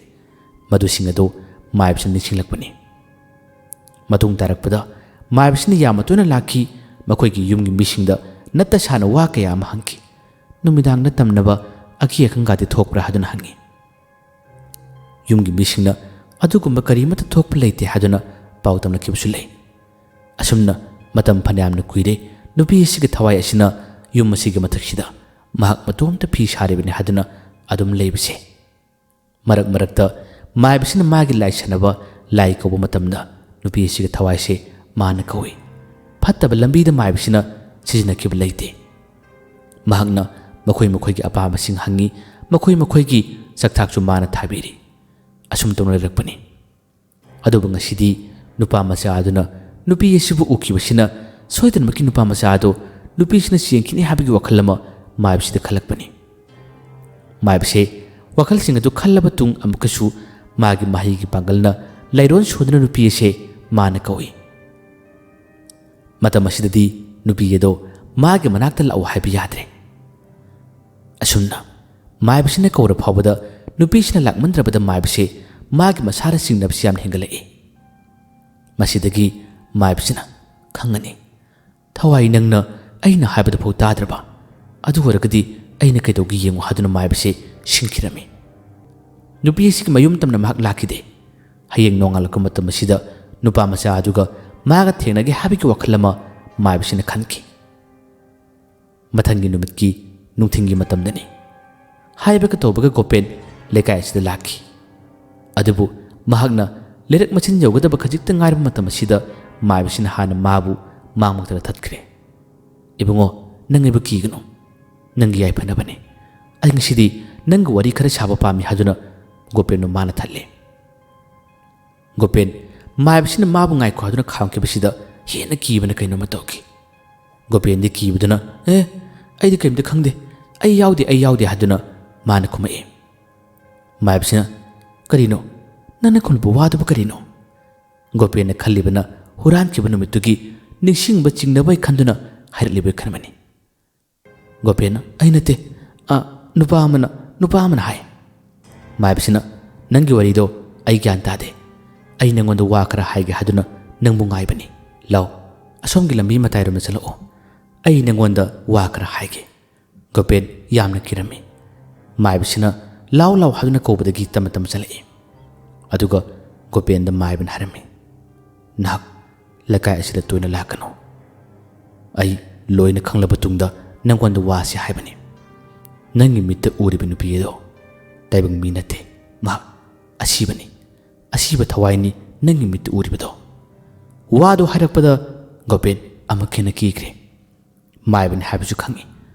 ꯃꯗꯨꯁꯤꯡ ꯑꯗꯨ ꯃꯥꯏꯕꯁꯤꯅ ꯅꯤꯡꯁꯤꯡꯂꯛꯄꯅꯤ꯫ ꯃꯇꯨꯡ ꯇꯥꯔꯛꯄꯗ ꯃꯥꯏꯕꯁꯤꯅ ꯌꯥꯝꯅ ꯇꯣꯏꯅ ꯂꯥꯛꯈꯤ꯫ ꯃꯈꯣꯏꯒꯤ ꯌꯨꯝꯒꯤ ꯃꯤꯁꯤꯡꯗ ꯅꯠꯇ ꯁꯥꯅ ꯋꯥ ꯀꯌꯥ ꯑꯃ ꯍꯪꯈꯤ꯫ "ꯅꯨꯃꯤꯗꯥꯡꯗ ꯇꯝꯅꯕ ꯑꯀꯤ ꯑꯈꯪꯒꯗꯤ ꯊꯣꯛꯄ꯭ꯔꯥ?" ꯍꯥꯏꯗꯨꯅ ꯍꯪꯉꯤ꯫ ꯌꯨꯝꯒꯤ ꯃꯤꯁꯤꯡꯅ "ꯑꯗꯨꯒꯨꯝꯕ ꯀꯔꯤꯃꯠꯇ ꯊꯣꯛꯄ ꯂꯩꯇꯦ" ꯍꯥꯏꯗꯨꯅ ꯄꯥꯎ ꯇꯝꯂꯛꯈꯤꯕꯁꯨ ꯂꯩ꯫ ꯑꯁꯨꯝꯅ ꯃꯇꯝ ꯐꯅꯌꯥꯝꯅ ꯀꯨꯏꯔꯦ ꯅꯨꯄꯤ ꯑꯁꯤꯒꯤ ꯊꯋꯥꯏ ꯑꯁꯤꯅ ꯌꯨꯝ ꯑꯁꯤꯒꯤ ꯃꯊꯛꯁꯤꯗ ꯃꯍꯥꯛ ꯃꯇꯣꯝꯇ ꯐꯤ ꯁꯥꯔꯤꯕꯅꯤ ꯍꯥꯏꯗꯨꯅ ꯑꯗꯨꯝ ꯂꯩꯕꯁꯦ꯫ ꯃꯔꯛ ꯃꯔꯛꯇ ꯃꯥꯏꯕꯁꯤꯅ ꯃꯥꯒꯤ ꯂꯥꯏ ꯁꯥꯟꯅꯕ ꯂꯥꯏ ꯀꯧꯕ ꯃꯇꯝꯗ ꯅꯨꯄꯤ ꯑꯁꯤꯒꯤ ꯊꯋꯥꯏꯁꯦ ꯃꯥꯅ ꯀꯧꯏ꯫ ꯐꯠꯇꯕ ꯂꯝꯕꯤꯗ ꯃꯥꯏꯕꯁꯤꯅ ꯁꯤꯖꯤꯟꯅꯈꯤꯕ ꯂꯩꯇꯦ꯫ ꯃꯍꯥꯛꯅ ꯃꯈꯣꯏ ꯃꯈꯣꯏꯒꯤ ꯑꯄꯥꯝꯕꯁꯤꯡ ꯍꯪꯉꯤ, ꯃꯈꯣꯏ ꯃꯈꯣꯏꯒꯤ ꯆꯥꯛꯊꯥꯛꯁꯨ ꯃꯥꯅ ꯊꯥꯕꯤꯔꯤ꯫ ꯑꯁꯨꯝ ꯇꯧꯅ ꯂꯩꯔꯛꯄꯅꯤ꯫ ꯑꯗꯨꯕꯨ ꯉꯁꯤꯗꯤ ꯅꯨꯄꯥ ꯃꯆꯥ ꯑꯗꯨꯅ ꯅꯨꯄꯤ ꯑꯁꯤꯕꯨ ꯎꯈꯤꯕꯁꯤꯅ ꯁꯣꯏꯗꯅꯃꯛꯀꯤ ꯅꯨꯄꯥ ꯃꯆꯥ ꯑꯗꯨ ꯅꯨꯄꯤꯁꯤꯅ ꯆꯦꯟꯈꯤꯅꯤ ꯍꯥꯏꯕꯒꯤ ꯋꯥꯈꯜ ꯑꯃ ꯃꯥꯏꯕꯁꯤꯗ ꯈꯜꯂꯛꯄꯅꯤ꯫ ꯃꯥꯏꯕꯁꯦ ꯋꯥꯈꯜꯁꯤꯡ ꯑꯗꯨ ꯈꯜꯂꯕ ꯇꯨꯡ ꯑꯃꯨꯛꯀꯁꯨ ꯃꯥꯒꯤ ꯃꯍꯩꯒꯤ ꯄꯥꯡꯒꯜꯅ ꯂꯩꯔꯣꯟ ꯁꯣꯟꯗꯨꯅ ꯅꯨꯄꯤ ꯑꯁꯦ ꯃꯥꯅ ꯀꯧꯏ꯫ ꯃꯇꯝ ꯑꯁꯤꯗꯗꯤ ꯅꯨꯄꯤ ꯑꯗꯣ ꯃꯥꯒꯤ ꯃꯅꯥꯛꯇ ꯂꯥꯛꯎ ꯍꯥꯏꯕ ꯌꯥꯗ꯭ꯔꯦ꯫ ꯑꯁꯨꯝꯅ ꯃꯥꯏꯕꯁꯤꯅ ꯀꯧꯔ ꯐꯥꯎꯕꯗ ꯅꯨꯄꯤꯁꯤꯅ ꯂꯥꯛꯃꯟꯗ꯭ꯔꯕꯗ ꯃꯥꯏꯕꯁꯦ ꯃꯥꯒꯤ ꯃꯁꯥꯗ ꯆꯤꯡꯅꯕꯁꯤ ꯌꯥꯝꯅ ꯍꯦꯟꯒꯠꯂꯛꯏ꯫ ꯃꯁꯤꯗꯒꯤ ꯃꯥꯏꯕꯁꯤꯅ ꯈꯪꯉꯅꯤ, "ꯊꯋꯥꯏ, ꯅꯪꯅ ꯑꯩꯅ ꯍꯥꯏꯕꯗꯨꯐꯥꯎ ꯇꯥꯗ꯭ꯔꯕ? ꯑꯗꯨ ꯑꯣꯏꯔꯒꯗꯤ ꯑꯩꯅ ꯀꯩꯗꯧꯒꯦ ꯌꯦꯡꯉꯨ" ꯍꯥꯏꯗꯨꯅ ꯃꯥꯏꯕꯁꯦ ꯁꯤꯡꯈꯤꯔꯝꯃꯤ꯫ ꯅꯨꯄꯤ ꯑꯁꯤꯒꯤ ꯃꯌꯨꯝ ꯇꯝꯅ ꯃꯍꯥꯛ ꯂꯥꯛꯈꯤꯗꯦ꯫ ꯍꯌꯦꯡ ꯅꯣꯡꯉꯥꯜꯂꯛꯄ ꯃꯇꯝ ꯑꯁꯤꯗ ꯅꯨꯄꯥ ꯃꯆꯥ ꯑꯗꯨꯒ ꯃꯥꯒ ꯊꯦꯡꯅꯒꯦ ꯍꯥꯏꯕꯒꯤ ꯋꯥꯈꯜ ꯑꯃ ꯃꯥꯏꯕꯁꯤꯅ ꯈꯟꯈꯤ꯫ ꯃꯊꯪꯒꯤ ꯅꯨꯃꯤꯠꯀꯤ ꯅꯨꯡꯊꯤꯜꯒꯤ ꯃꯇꯝꯗꯅꯤ꯫ ꯍꯥꯏꯕꯒ ꯇꯧꯕꯒ ꯒꯣꯄꯦꯟ ꯂꯩꯀꯥꯏ ꯑꯁꯤꯗ ꯂꯥꯛꯈꯤ꯫ ꯑꯗꯨꯕꯨ ꯃꯍꯥꯛꯅ ꯂꯩꯔꯛ ꯃꯆꯤꯟ ꯌꯧꯒꯗꯕ ꯈꯖꯤꯛꯇ ꯉꯥꯏꯔꯕ ꯃꯇꯝ ꯑꯁꯤꯗ ꯃꯥꯏꯕꯁꯤꯅ ꯍꯥꯟꯅ ꯃꯥꯕꯨ ꯃꯥꯡꯃꯛꯇꯅ ꯊꯠꯈ꯭ꯔꯦ꯫ "ꯏꯕꯨꯡꯉꯣ, ꯅꯪ ꯑꯩꯕꯨ ꯀꯤꯒꯅꯨ꯫ ꯅꯪꯒꯤ ꯌꯥꯏꯐꯅꯕꯅꯤ꯫ ꯑꯩ ꯉꯁꯤꯗꯤ ꯅꯪꯒ ꯋꯥꯔꯤ ꯈꯔ ꯁꯥꯕ ꯄꯥꯝꯃꯤ" ꯍꯥꯏꯗꯨꯅ ꯒꯣꯄꯦꯟꯕꯨ ꯃꯥꯅ ꯊꯠꯂꯦ꯫ ꯒꯣꯄꯦꯟ ꯃꯥꯏꯕꯁꯤꯅ ꯃꯥꯕꯨ ꯉꯥꯏꯈꯣ ꯍꯥꯏꯗꯨꯅ ꯈꯥꯝꯈꯤꯕꯁꯤꯗ ꯍꯦꯟꯅ ꯀꯤꯕꯅ ꯀꯩꯅꯣꯝꯃ ꯇꯧꯈꯤ꯫ ꯒꯣꯄꯦꯟꯗꯤ ꯀꯤꯕꯗꯨꯅ, "ꯑꯦ, ꯑꯩꯗꯤ ꯀꯔꯤꯝꯇ ꯈꯪꯗꯦ, ꯑꯩ ꯌꯥꯎꯗꯦ, ꯑꯩ ꯌꯥꯎꯗꯦ" ꯍꯥꯏꯗꯨꯅ ꯃꯥꯅ ꯈꯨꯝꯃꯛꯏ꯫ ꯃꯥꯏꯕꯁꯤꯅ, "ꯀꯔꯤꯅꯣ? ꯅꯪꯅ ꯈꯨꯝꯂꯤꯕ ꯋꯥꯗꯨꯕꯨ ꯀꯔꯤꯅꯣ?" ꯒꯣꯄꯦꯟꯅ ꯈꯜꯂꯤꯕꯅ ꯍꯨꯔꯥꯟꯈꯤꯕ ꯅꯨꯃꯤꯠꯇꯨꯒꯤ ꯅꯤꯡꯁꯤꯡꯕ ꯆꯤꯡꯅꯕꯩ ꯈꯟꯗꯨꯅ ꯍꯥꯏꯔꯛꯂꯤꯕꯣꯏ ꯈꯟꯕꯅꯤ꯫ ꯒꯣꯄꯦꯟꯅ, "ꯑꯩ ꯅꯠꯇꯦ, ꯑ, ꯅꯨꯄꯥ ꯑꯃꯅ, ꯅꯨꯄꯥ ꯑꯃꯅ ꯍꯥꯏ"꯫ ꯃꯥꯏꯕꯁꯤꯅ, "ꯅꯪꯒꯤ ꯋꯥꯔꯤꯗꯣ ꯑꯩ ꯒ꯭ꯌꯥꯟ ꯇꯥꯗꯦ꯫ ꯑꯩ ꯅꯪꯉꯣꯟꯗ ꯋꯥ ꯈꯔ ꯍꯥꯏꯒꯦ ꯍꯥꯏꯗꯨꯅ ꯅꯪꯕꯨ ꯉꯥꯏꯕꯅꯤ꯫ ꯂꯥꯎ, ꯑꯁꯣꯝꯒꯤ ꯂꯝꯕꯤ ꯃꯇꯥꯏꯔꯣꯝꯗ ꯆꯠꯂꯛꯑꯣ꯫ ꯑꯩ ꯅꯪꯉꯣꯟꯗ ꯋꯥ ꯈꯔ ꯍꯥꯏꯒꯦ"꯫ ꯒꯣꯄꯦꯟ ꯌꯥꯝꯅ ꯀꯤꯔꯝꯃꯤ꯫ ꯃꯥꯏꯕꯁꯤꯅ "ꯂꯥꯎ ꯂꯥꯎ" ꯍꯥꯏꯗꯨꯅ ꯀꯧꯕꯗꯒꯤ ꯇꯞꯅ ꯇꯞꯅ ꯆꯠꯂꯛꯏ꯫ ꯑꯗꯨꯒ ꯒꯣꯄꯦꯟꯗ ꯃꯥꯏꯕꯅ ꯍꯥꯏꯔꯝꯃꯤ, "ꯅꯍꯥꯛ ꯂꯩꯀꯥꯏ ꯑꯁꯤꯗ ꯇꯣꯏꯅ ꯂꯥꯛꯀꯅꯨ꯫ ꯑꯩ ꯂꯣꯏꯅ ꯈꯪꯂꯕ ꯇꯨꯡꯗ ꯅꯪꯉꯣꯟꯗ ꯋꯥꯁꯤ ꯍꯥꯏꯕꯅꯤ꯫ ꯅꯪꯒꯤ ꯃꯤꯠꯇ ꯎꯔꯤꯕ ꯅꯨꯄꯤ ꯑꯗꯣ ꯇꯥꯏꯕꯪ ꯃꯤ ꯅꯠꯇꯦ, ꯃꯍꯥꯛ ꯑꯁꯤꯕꯅꯤ꯫ ꯑꯁꯤꯕ ꯊꯋꯥꯏꯅꯤ ꯅꯪꯒꯤ ꯃꯤꯠꯇ ꯎꯔꯤꯕꯗꯣ"꯫ ꯋꯥꯗꯨ ꯍꯥꯏꯔꯛꯄꯗ ꯒꯣꯄꯦꯟ ꯑꯃꯨꯛ ꯍꯦꯟꯅ ꯀꯤꯈ꯭ꯔꯦ꯫ ꯃꯥꯏꯕꯅꯤ ꯍꯥꯏꯕꯁꯨ ꯈꯪꯏ,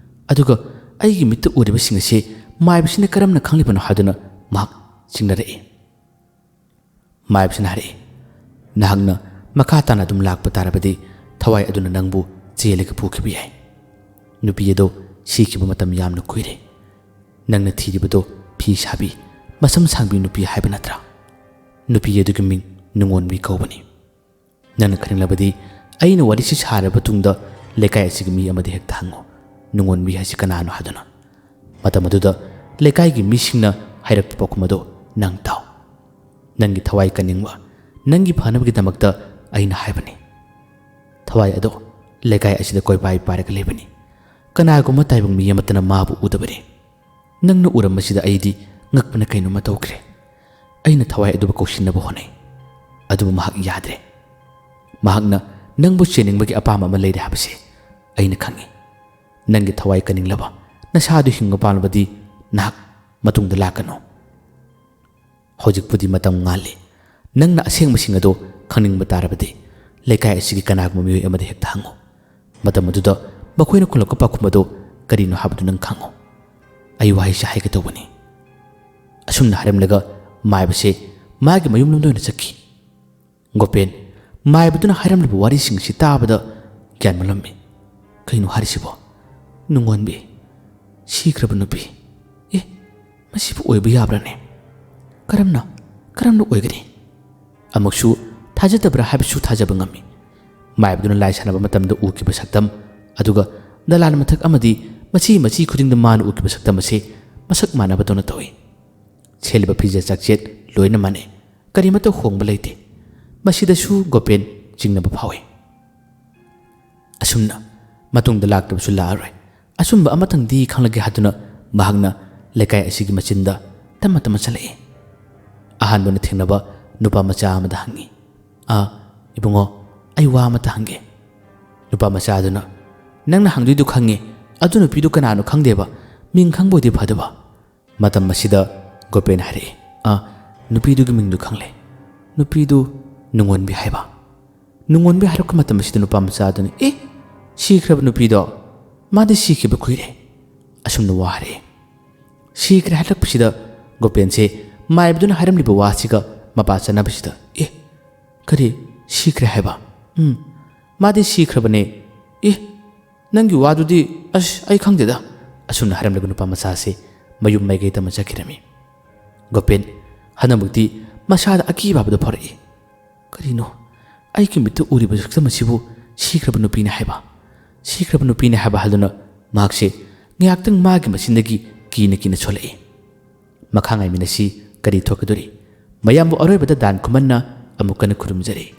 ꯑꯗꯨꯒ ꯑꯩꯒꯤ ꯃꯤꯠꯇ ꯎꯔꯤꯕꯁꯤꯡ ꯑꯁꯤ ꯃꯥꯏꯕꯁꯤꯅ ꯀꯔꯝꯅ ꯈꯪꯂꯤꯕꯅꯣ ꯍꯥꯏꯗꯨꯅ ꯃꯍꯥꯛ ꯆꯤꯡꯅꯔꯛꯏ꯫ ꯃꯥꯏꯕꯁꯤꯅ ꯍꯥꯏꯔꯛꯏ, "ꯅꯍꯥꯛꯅ ꯃꯈꯥ ꯇꯥꯅ ꯑꯗꯨꯝ ꯂꯥꯛꯄ ꯇꯥꯔꯕꯗꯤ ꯊꯋꯥꯏ ꯑꯗꯨꯅ ꯅꯪꯕꯨ ꯆꯦꯜꯂꯒ ꯄꯨꯈꯤꯕ ꯌꯥꯏ꯫ ꯅꯨꯄꯤ ꯑꯗꯣ ꯁꯤꯈꯤꯕ ꯃꯇꯝ ꯌꯥꯝꯅ ꯀꯨꯏꯔꯦ꯫ ꯅꯪꯅ ꯊꯤꯔꯤꯕꯗꯣ ꯐꯤ ꯁꯥꯕꯤ, ꯃꯁꯝ ꯁꯥꯡꯕꯤ ꯅꯨꯄꯤ ꯍꯥꯏꯕ ꯅꯠꯇ꯭ꯔꯥ? ꯅꯨꯄꯤ ꯑꯗꯨꯒꯤ ꯃꯤꯡ ꯅꯨꯡꯉꯣꯟꯕꯤ ꯀꯧꯕꯅꯤ꯫ ꯅꯪꯅ ꯈꯪꯅꯤꯡꯂꯕꯗꯤ ꯑꯩꯅ ꯋꯥꯔꯤꯁꯤ ꯁꯥꯔꯕ ꯇꯨꯡꯗ ꯂꯩꯀꯥꯏ ꯑꯁꯤꯒꯤ ꯃꯤ ꯑꯃꯗ ꯍꯦꯛꯇ ꯍꯪꯉꯨ, ꯅꯨꯡꯉꯣꯟꯕꯤ ꯍꯥꯏꯁꯤ ꯀꯅꯥꯅꯣ ꯍꯥꯏꯗꯨꯅ꯫ ꯃꯇꯝ ꯑꯗꯨꯗ ꯂꯩꯀꯥꯏꯒꯤ ꯃꯤꯁꯤꯡꯅ ꯍꯥꯏꯔꯛꯄ ꯄꯥꯎꯈꯨꯝ ꯑꯗꯣ ꯅꯪ ꯇꯥꯎ꯫ ꯅꯪꯒꯤ ꯊꯋꯥꯏ ꯀꯟꯅꯤꯡꯕ, ꯅꯪꯒꯤ ꯐꯅꯕꯒꯤꯗꯃꯛꯇ ꯑꯩꯅ ꯍꯥꯏꯕꯅꯤ꯫ ꯊꯋꯥꯏ ꯑꯗꯣ ꯂꯩꯀꯥꯏ ꯑꯁꯤꯗ ꯀꯣꯏꯄꯥꯏ ꯄꯥꯏꯔꯒ ꯂꯩꯕꯅꯤ꯫ ꯀꯅꯥꯒꯨꯝꯕ ꯇꯥꯏꯕꯪ ꯃꯤ ꯑꯃꯠꯇꯅ ꯃꯥꯕꯨ ꯎꯗꯕꯅꯤ꯫ ꯅꯪꯅ ꯎꯔꯝꯕꯁꯤꯗ ꯑꯩꯗꯤ ꯉꯛꯄꯅ ꯀꯩꯅꯣꯝꯃ ꯇꯧꯈ꯭ꯔꯦ꯫ ꯑꯩꯅ ꯊꯋꯥꯏ ꯑꯗꯨꯕꯨ ꯀꯧꯁꯤꯟꯅꯕ ꯍꯣꯠꯅꯩ꯫ ꯑꯗꯨꯕꯨ ꯃꯍꯥꯛ ꯌꯥꯗ꯭ꯔꯦ꯫ ꯃꯍꯥꯛꯅ ꯅꯪꯕꯨ ꯆꯦꯟꯅꯤꯡꯕꯒꯤ ꯑꯄꯥꯝꯕ ꯑꯃ ꯂꯩꯔꯦ ꯍꯥꯏꯕꯁꯦ ꯑꯩꯅ ꯈꯪꯏ꯫ ꯅꯪꯒꯤ ꯊꯋꯥꯏ ꯀꯟꯅꯤꯡꯂꯕ, ꯅꯁꯥꯗꯨ ꯍꯤꯡꯕ ꯄꯥꯝꯂꯕꯗꯤ ꯅꯍꯥꯛ ꯃꯇꯨꯡꯗ ꯂꯥꯛꯀꯅꯨ꯫ ꯍꯧꯖꯤꯛꯄꯨꯗꯤ ꯃꯇꯝ ꯉꯥꯜꯂꯤ꯫ ꯅꯪꯅ ꯑꯁꯦꯡꯕꯁꯤꯡ ꯑꯗꯨ ꯈꯪꯅꯤꯡꯕ ꯇꯥꯔꯕꯗꯤ ꯂꯩꯀꯥꯏ ꯑꯁꯤꯒꯤ ꯀꯅꯥꯒꯨꯝꯕ ꯃꯤꯑꯣꯏ ꯑꯃꯗ ꯍꯦꯛꯇ ꯍꯪꯉꯨ꯫ ꯃꯇꯝ ꯑꯗꯨꯗ ꯃꯈꯣꯏꯅ ꯈꯨꯝꯂꯛꯄ ꯄꯥꯎꯈꯨꯝ ꯑꯗꯨ ꯀꯔꯤꯅꯣ ꯍꯥꯏꯕꯗꯨ ꯅꯪ ꯈꯪꯉꯨ꯫ ꯑꯩ ꯋꯥꯍꯩꯁꯦ ꯍꯥꯏꯒꯦ ꯇꯧꯕꯅꯤ꯫ ꯑꯁꯨꯝꯅ ꯍꯥꯏꯔꯝꯂꯒ ꯃꯥꯏꯕꯁꯦ ꯃꯥꯒꯤ ꯃꯌꯨꯝꯂꯣꯝꯗ ꯑꯣꯏꯅ ꯆꯠꯈꯤ꯫ ꯒꯣꯄꯦꯟ ꯃꯥꯏꯕꯗꯨꯅ ꯍꯥꯏꯔꯝꯂꯤꯕ ꯋꯥꯔꯤꯁꯤꯡ ꯑꯁꯤ ꯇꯥꯕꯗ ꯒ꯭ꯌꯥꯟ ꯃꯥꯡꯂꯝꯃꯤ꯫ ꯀꯩꯅꯣ ꯍꯥꯏꯔꯤꯁꯤꯕꯣ? ꯅꯨꯡꯉꯣꯟꯕꯤ, ꯁꯤꯈ꯭ꯔꯕ ꯅꯨꯄꯤ꯫ ꯑꯦ, ꯃꯁꯤꯕꯨ ꯑꯣꯏꯕ ꯌꯥꯕ꯭ꯔꯥꯅꯦ? ꯀꯔꯝꯅ, ꯀꯔꯝꯅ ꯑꯣꯏꯒꯅꯤ? ꯑꯃꯨꯛꯁꯨ ꯊꯥꯖꯗꯕ꯭ꯔꯥ ꯍꯥꯏꯕꯁꯨ ꯊꯥꯖꯕ ꯉꯝꯃꯤ꯫ ꯃꯥꯏꯕꯗꯨꯅ ꯂꯥꯏ ꯁꯥꯟꯅꯕ ꯃꯇꯝꯗ ꯎꯈꯤꯕ ꯁꯛꯇꯝ, ꯑꯗꯨꯒ ꯗꯂꯥꯟ ꯃꯊꯛ ꯑꯃꯗꯤ ꯃꯆꯤ ꯃꯆꯤ ꯈꯨꯗꯤꯡꯗ ꯃꯥꯅ ꯎꯈꯤꯕ ꯁꯛꯇꯝ ꯑꯁꯤ ꯃꯁꯛ ꯃꯥꯟꯅꯕꯗꯧꯅ ꯇꯧꯏ꯫ ꯁꯦꯠꯂꯤꯕ ꯐꯤꯖꯦꯠ ꯆꯥꯛꯆꯦꯠ ꯂꯣꯏꯅ ꯃꯥꯟꯅꯩ꯫ ꯀꯔꯤꯃꯠꯇ ꯍꯣꯡꯕ ꯂꯩꯇꯦ꯫ ꯃꯁꯤꯗꯁꯨ ꯒꯣꯄꯦꯟ ꯆꯤꯡꯅꯕ ꯐꯥꯎꯏ꯫ ꯑꯁꯨꯝꯅ ꯃꯇꯨꯡꯗ ꯂꯥꯛꯇꯕꯁꯨ ꯂꯥꯛꯑꯔꯣꯏ꯫ ꯑꯆꯨꯝꯕ ꯑꯃꯇꯪꯗꯤ ꯈꯪꯂꯒꯦ ꯍꯥꯏꯗꯨꯅ ꯃꯍꯥꯛꯅ ꯂꯩꯀꯥꯏ ꯑꯁꯤꯒꯤ ꯃꯆꯤꯟꯗ ꯇꯞꯅ ꯇꯞꯅ ꯆꯠꯂꯛꯏ꯫ ꯑꯍꯥꯟꯕꯅ ꯊꯦꯡꯅꯕ ꯅꯨꯄꯥ ꯃꯆꯥ ꯑꯃꯗ ꯍꯪꯉꯤ, "ꯑꯥ, ꯏꯕꯨꯡꯉꯣ, ꯑꯩ ꯋꯥ ꯑꯃꯇ ꯍꯪꯒꯦ꯫" ꯅꯨꯄꯥ ꯃꯆꯥ ꯑꯗꯨꯅ, "ꯅꯪꯅ ꯍꯪꯗꯣꯏꯗꯨ ꯈꯪꯉꯦ, ꯑꯗꯨ ꯅꯨꯄꯤꯗꯨ ꯀꯅꯥꯅꯣ ꯈꯪꯗꯦꯕ, ꯃꯤꯡ ꯈꯪꯕ ꯑꯣꯏꯗꯤ ꯐꯗꯕ꯫" ꯃꯇꯝ ꯑꯁꯤꯗ ꯒꯣꯄꯦꯟ ꯍꯥꯏꯔꯛꯏ, "ꯑꯥ, ꯅꯨꯄꯤꯗꯨꯒꯤ ꯃꯤꯡꯗꯨ ꯈꯪꯂꯦ꯫ ꯅꯨꯄꯤꯗꯨ ꯅꯨꯡꯉꯣꯟꯕꯤ ꯍꯥꯏꯕ꯫" ꯅꯨꯡꯉꯣꯟꯕꯤ ꯍꯥꯏꯔꯛꯄ ꯃꯇꯝ ꯑꯁꯤꯗ ꯅꯨꯄꯥ ꯃꯆꯥ ꯑꯗꯨꯅ, "ꯑꯦ, ꯁꯤꯈ꯭ꯔꯕ ꯅꯨꯄꯤꯗꯣ? ꯃꯥꯗꯤ ꯁꯤꯈꯤꯕ ꯀꯨꯏꯔꯦ꯫" ꯑꯁꯨꯝꯅ ꯋꯥ ꯍꯥꯏꯔꯛꯏ꯫ ꯁꯤꯈ꯭ꯔꯦ ꯍꯥꯏꯔꯛꯄꯁꯤꯗ ꯒꯣꯄꯦꯟꯁꯦ ꯃꯥꯏꯕꯗꯨꯅ ꯍꯥꯏꯔꯝꯂꯤꯕ ꯋꯥꯁꯤꯒ ꯃꯄꯥ ꯆꯥꯟꯅꯕꯁꯤꯗ, "ꯑꯦ, ꯀꯔꯤ? ꯁꯤꯈ꯭ꯔꯦ ꯍꯥꯏꯕ? ꯎꯝ, ꯃꯥꯗꯤ ꯁꯤꯈ꯭ꯔꯕꯅꯦ꯫ ꯑꯦ, ꯅꯪꯒꯤ ꯋꯥꯗꯨꯗꯤ ꯑꯁ ꯑꯩ ꯈꯪꯗꯦꯗ꯫" ꯑꯁꯨꯝꯅ ꯍꯥꯏꯔꯝꯂꯒ ꯅꯨꯄꯥ ꯃꯆꯥꯁꯦ ꯃꯌꯨꯝ ꯃꯥꯏꯀꯩ ꯇꯝꯅ ꯆꯠꯈꯤꯔꯝꯃꯤ꯫ ꯒꯣꯄꯦꯟ ꯍꯟꯗꯛꯃꯛꯇꯤ ꯃꯁꯥꯗ ꯑꯀꯤꯕ ꯍꯥꯏꯕꯗꯨ ꯐꯥꯎꯔꯛꯏ꯫ "ꯀꯔꯤꯅꯣ? ꯑꯩꯒꯤ ꯃꯤꯠꯇ ꯎꯔꯤꯕ ꯁꯛꯇꯝ ꯑꯁꯤꯕꯨ ꯁꯤꯈ꯭ꯔꯕ ꯅꯨꯄꯤꯅ ꯍꯥꯏꯕ? ꯁꯤꯈ꯭ꯔꯕ ꯅꯨꯄꯤꯅ ꯍꯥꯏꯕ?" ꯍꯥꯏꯗꯨꯅ ꯃꯍꯥꯛꯁꯦ ꯉꯥꯏꯍꯥꯛꯇꯪ ꯃꯥꯒꯤ ꯃꯆꯤꯟꯗꯒꯤ ꯀꯤꯅ ꯀꯤꯅ ꯁꯣꯜꯂꯛꯏ꯫ ꯃꯈꯥ ꯉꯥꯏꯃꯤꯟꯅꯁꯤ, ꯀꯔꯤ ꯊꯣꯛꯀꯗꯣꯔꯤ? ꯃꯌꯥꯝꯕꯨ ꯑꯔꯣꯏꯕꯗ ꯗꯥꯟ ꯈꯨꯃꯟꯅ ꯑꯃꯨꯛ ꯀꯟꯅ ꯈꯨꯔꯨꯝꯖꯔꯤ꯫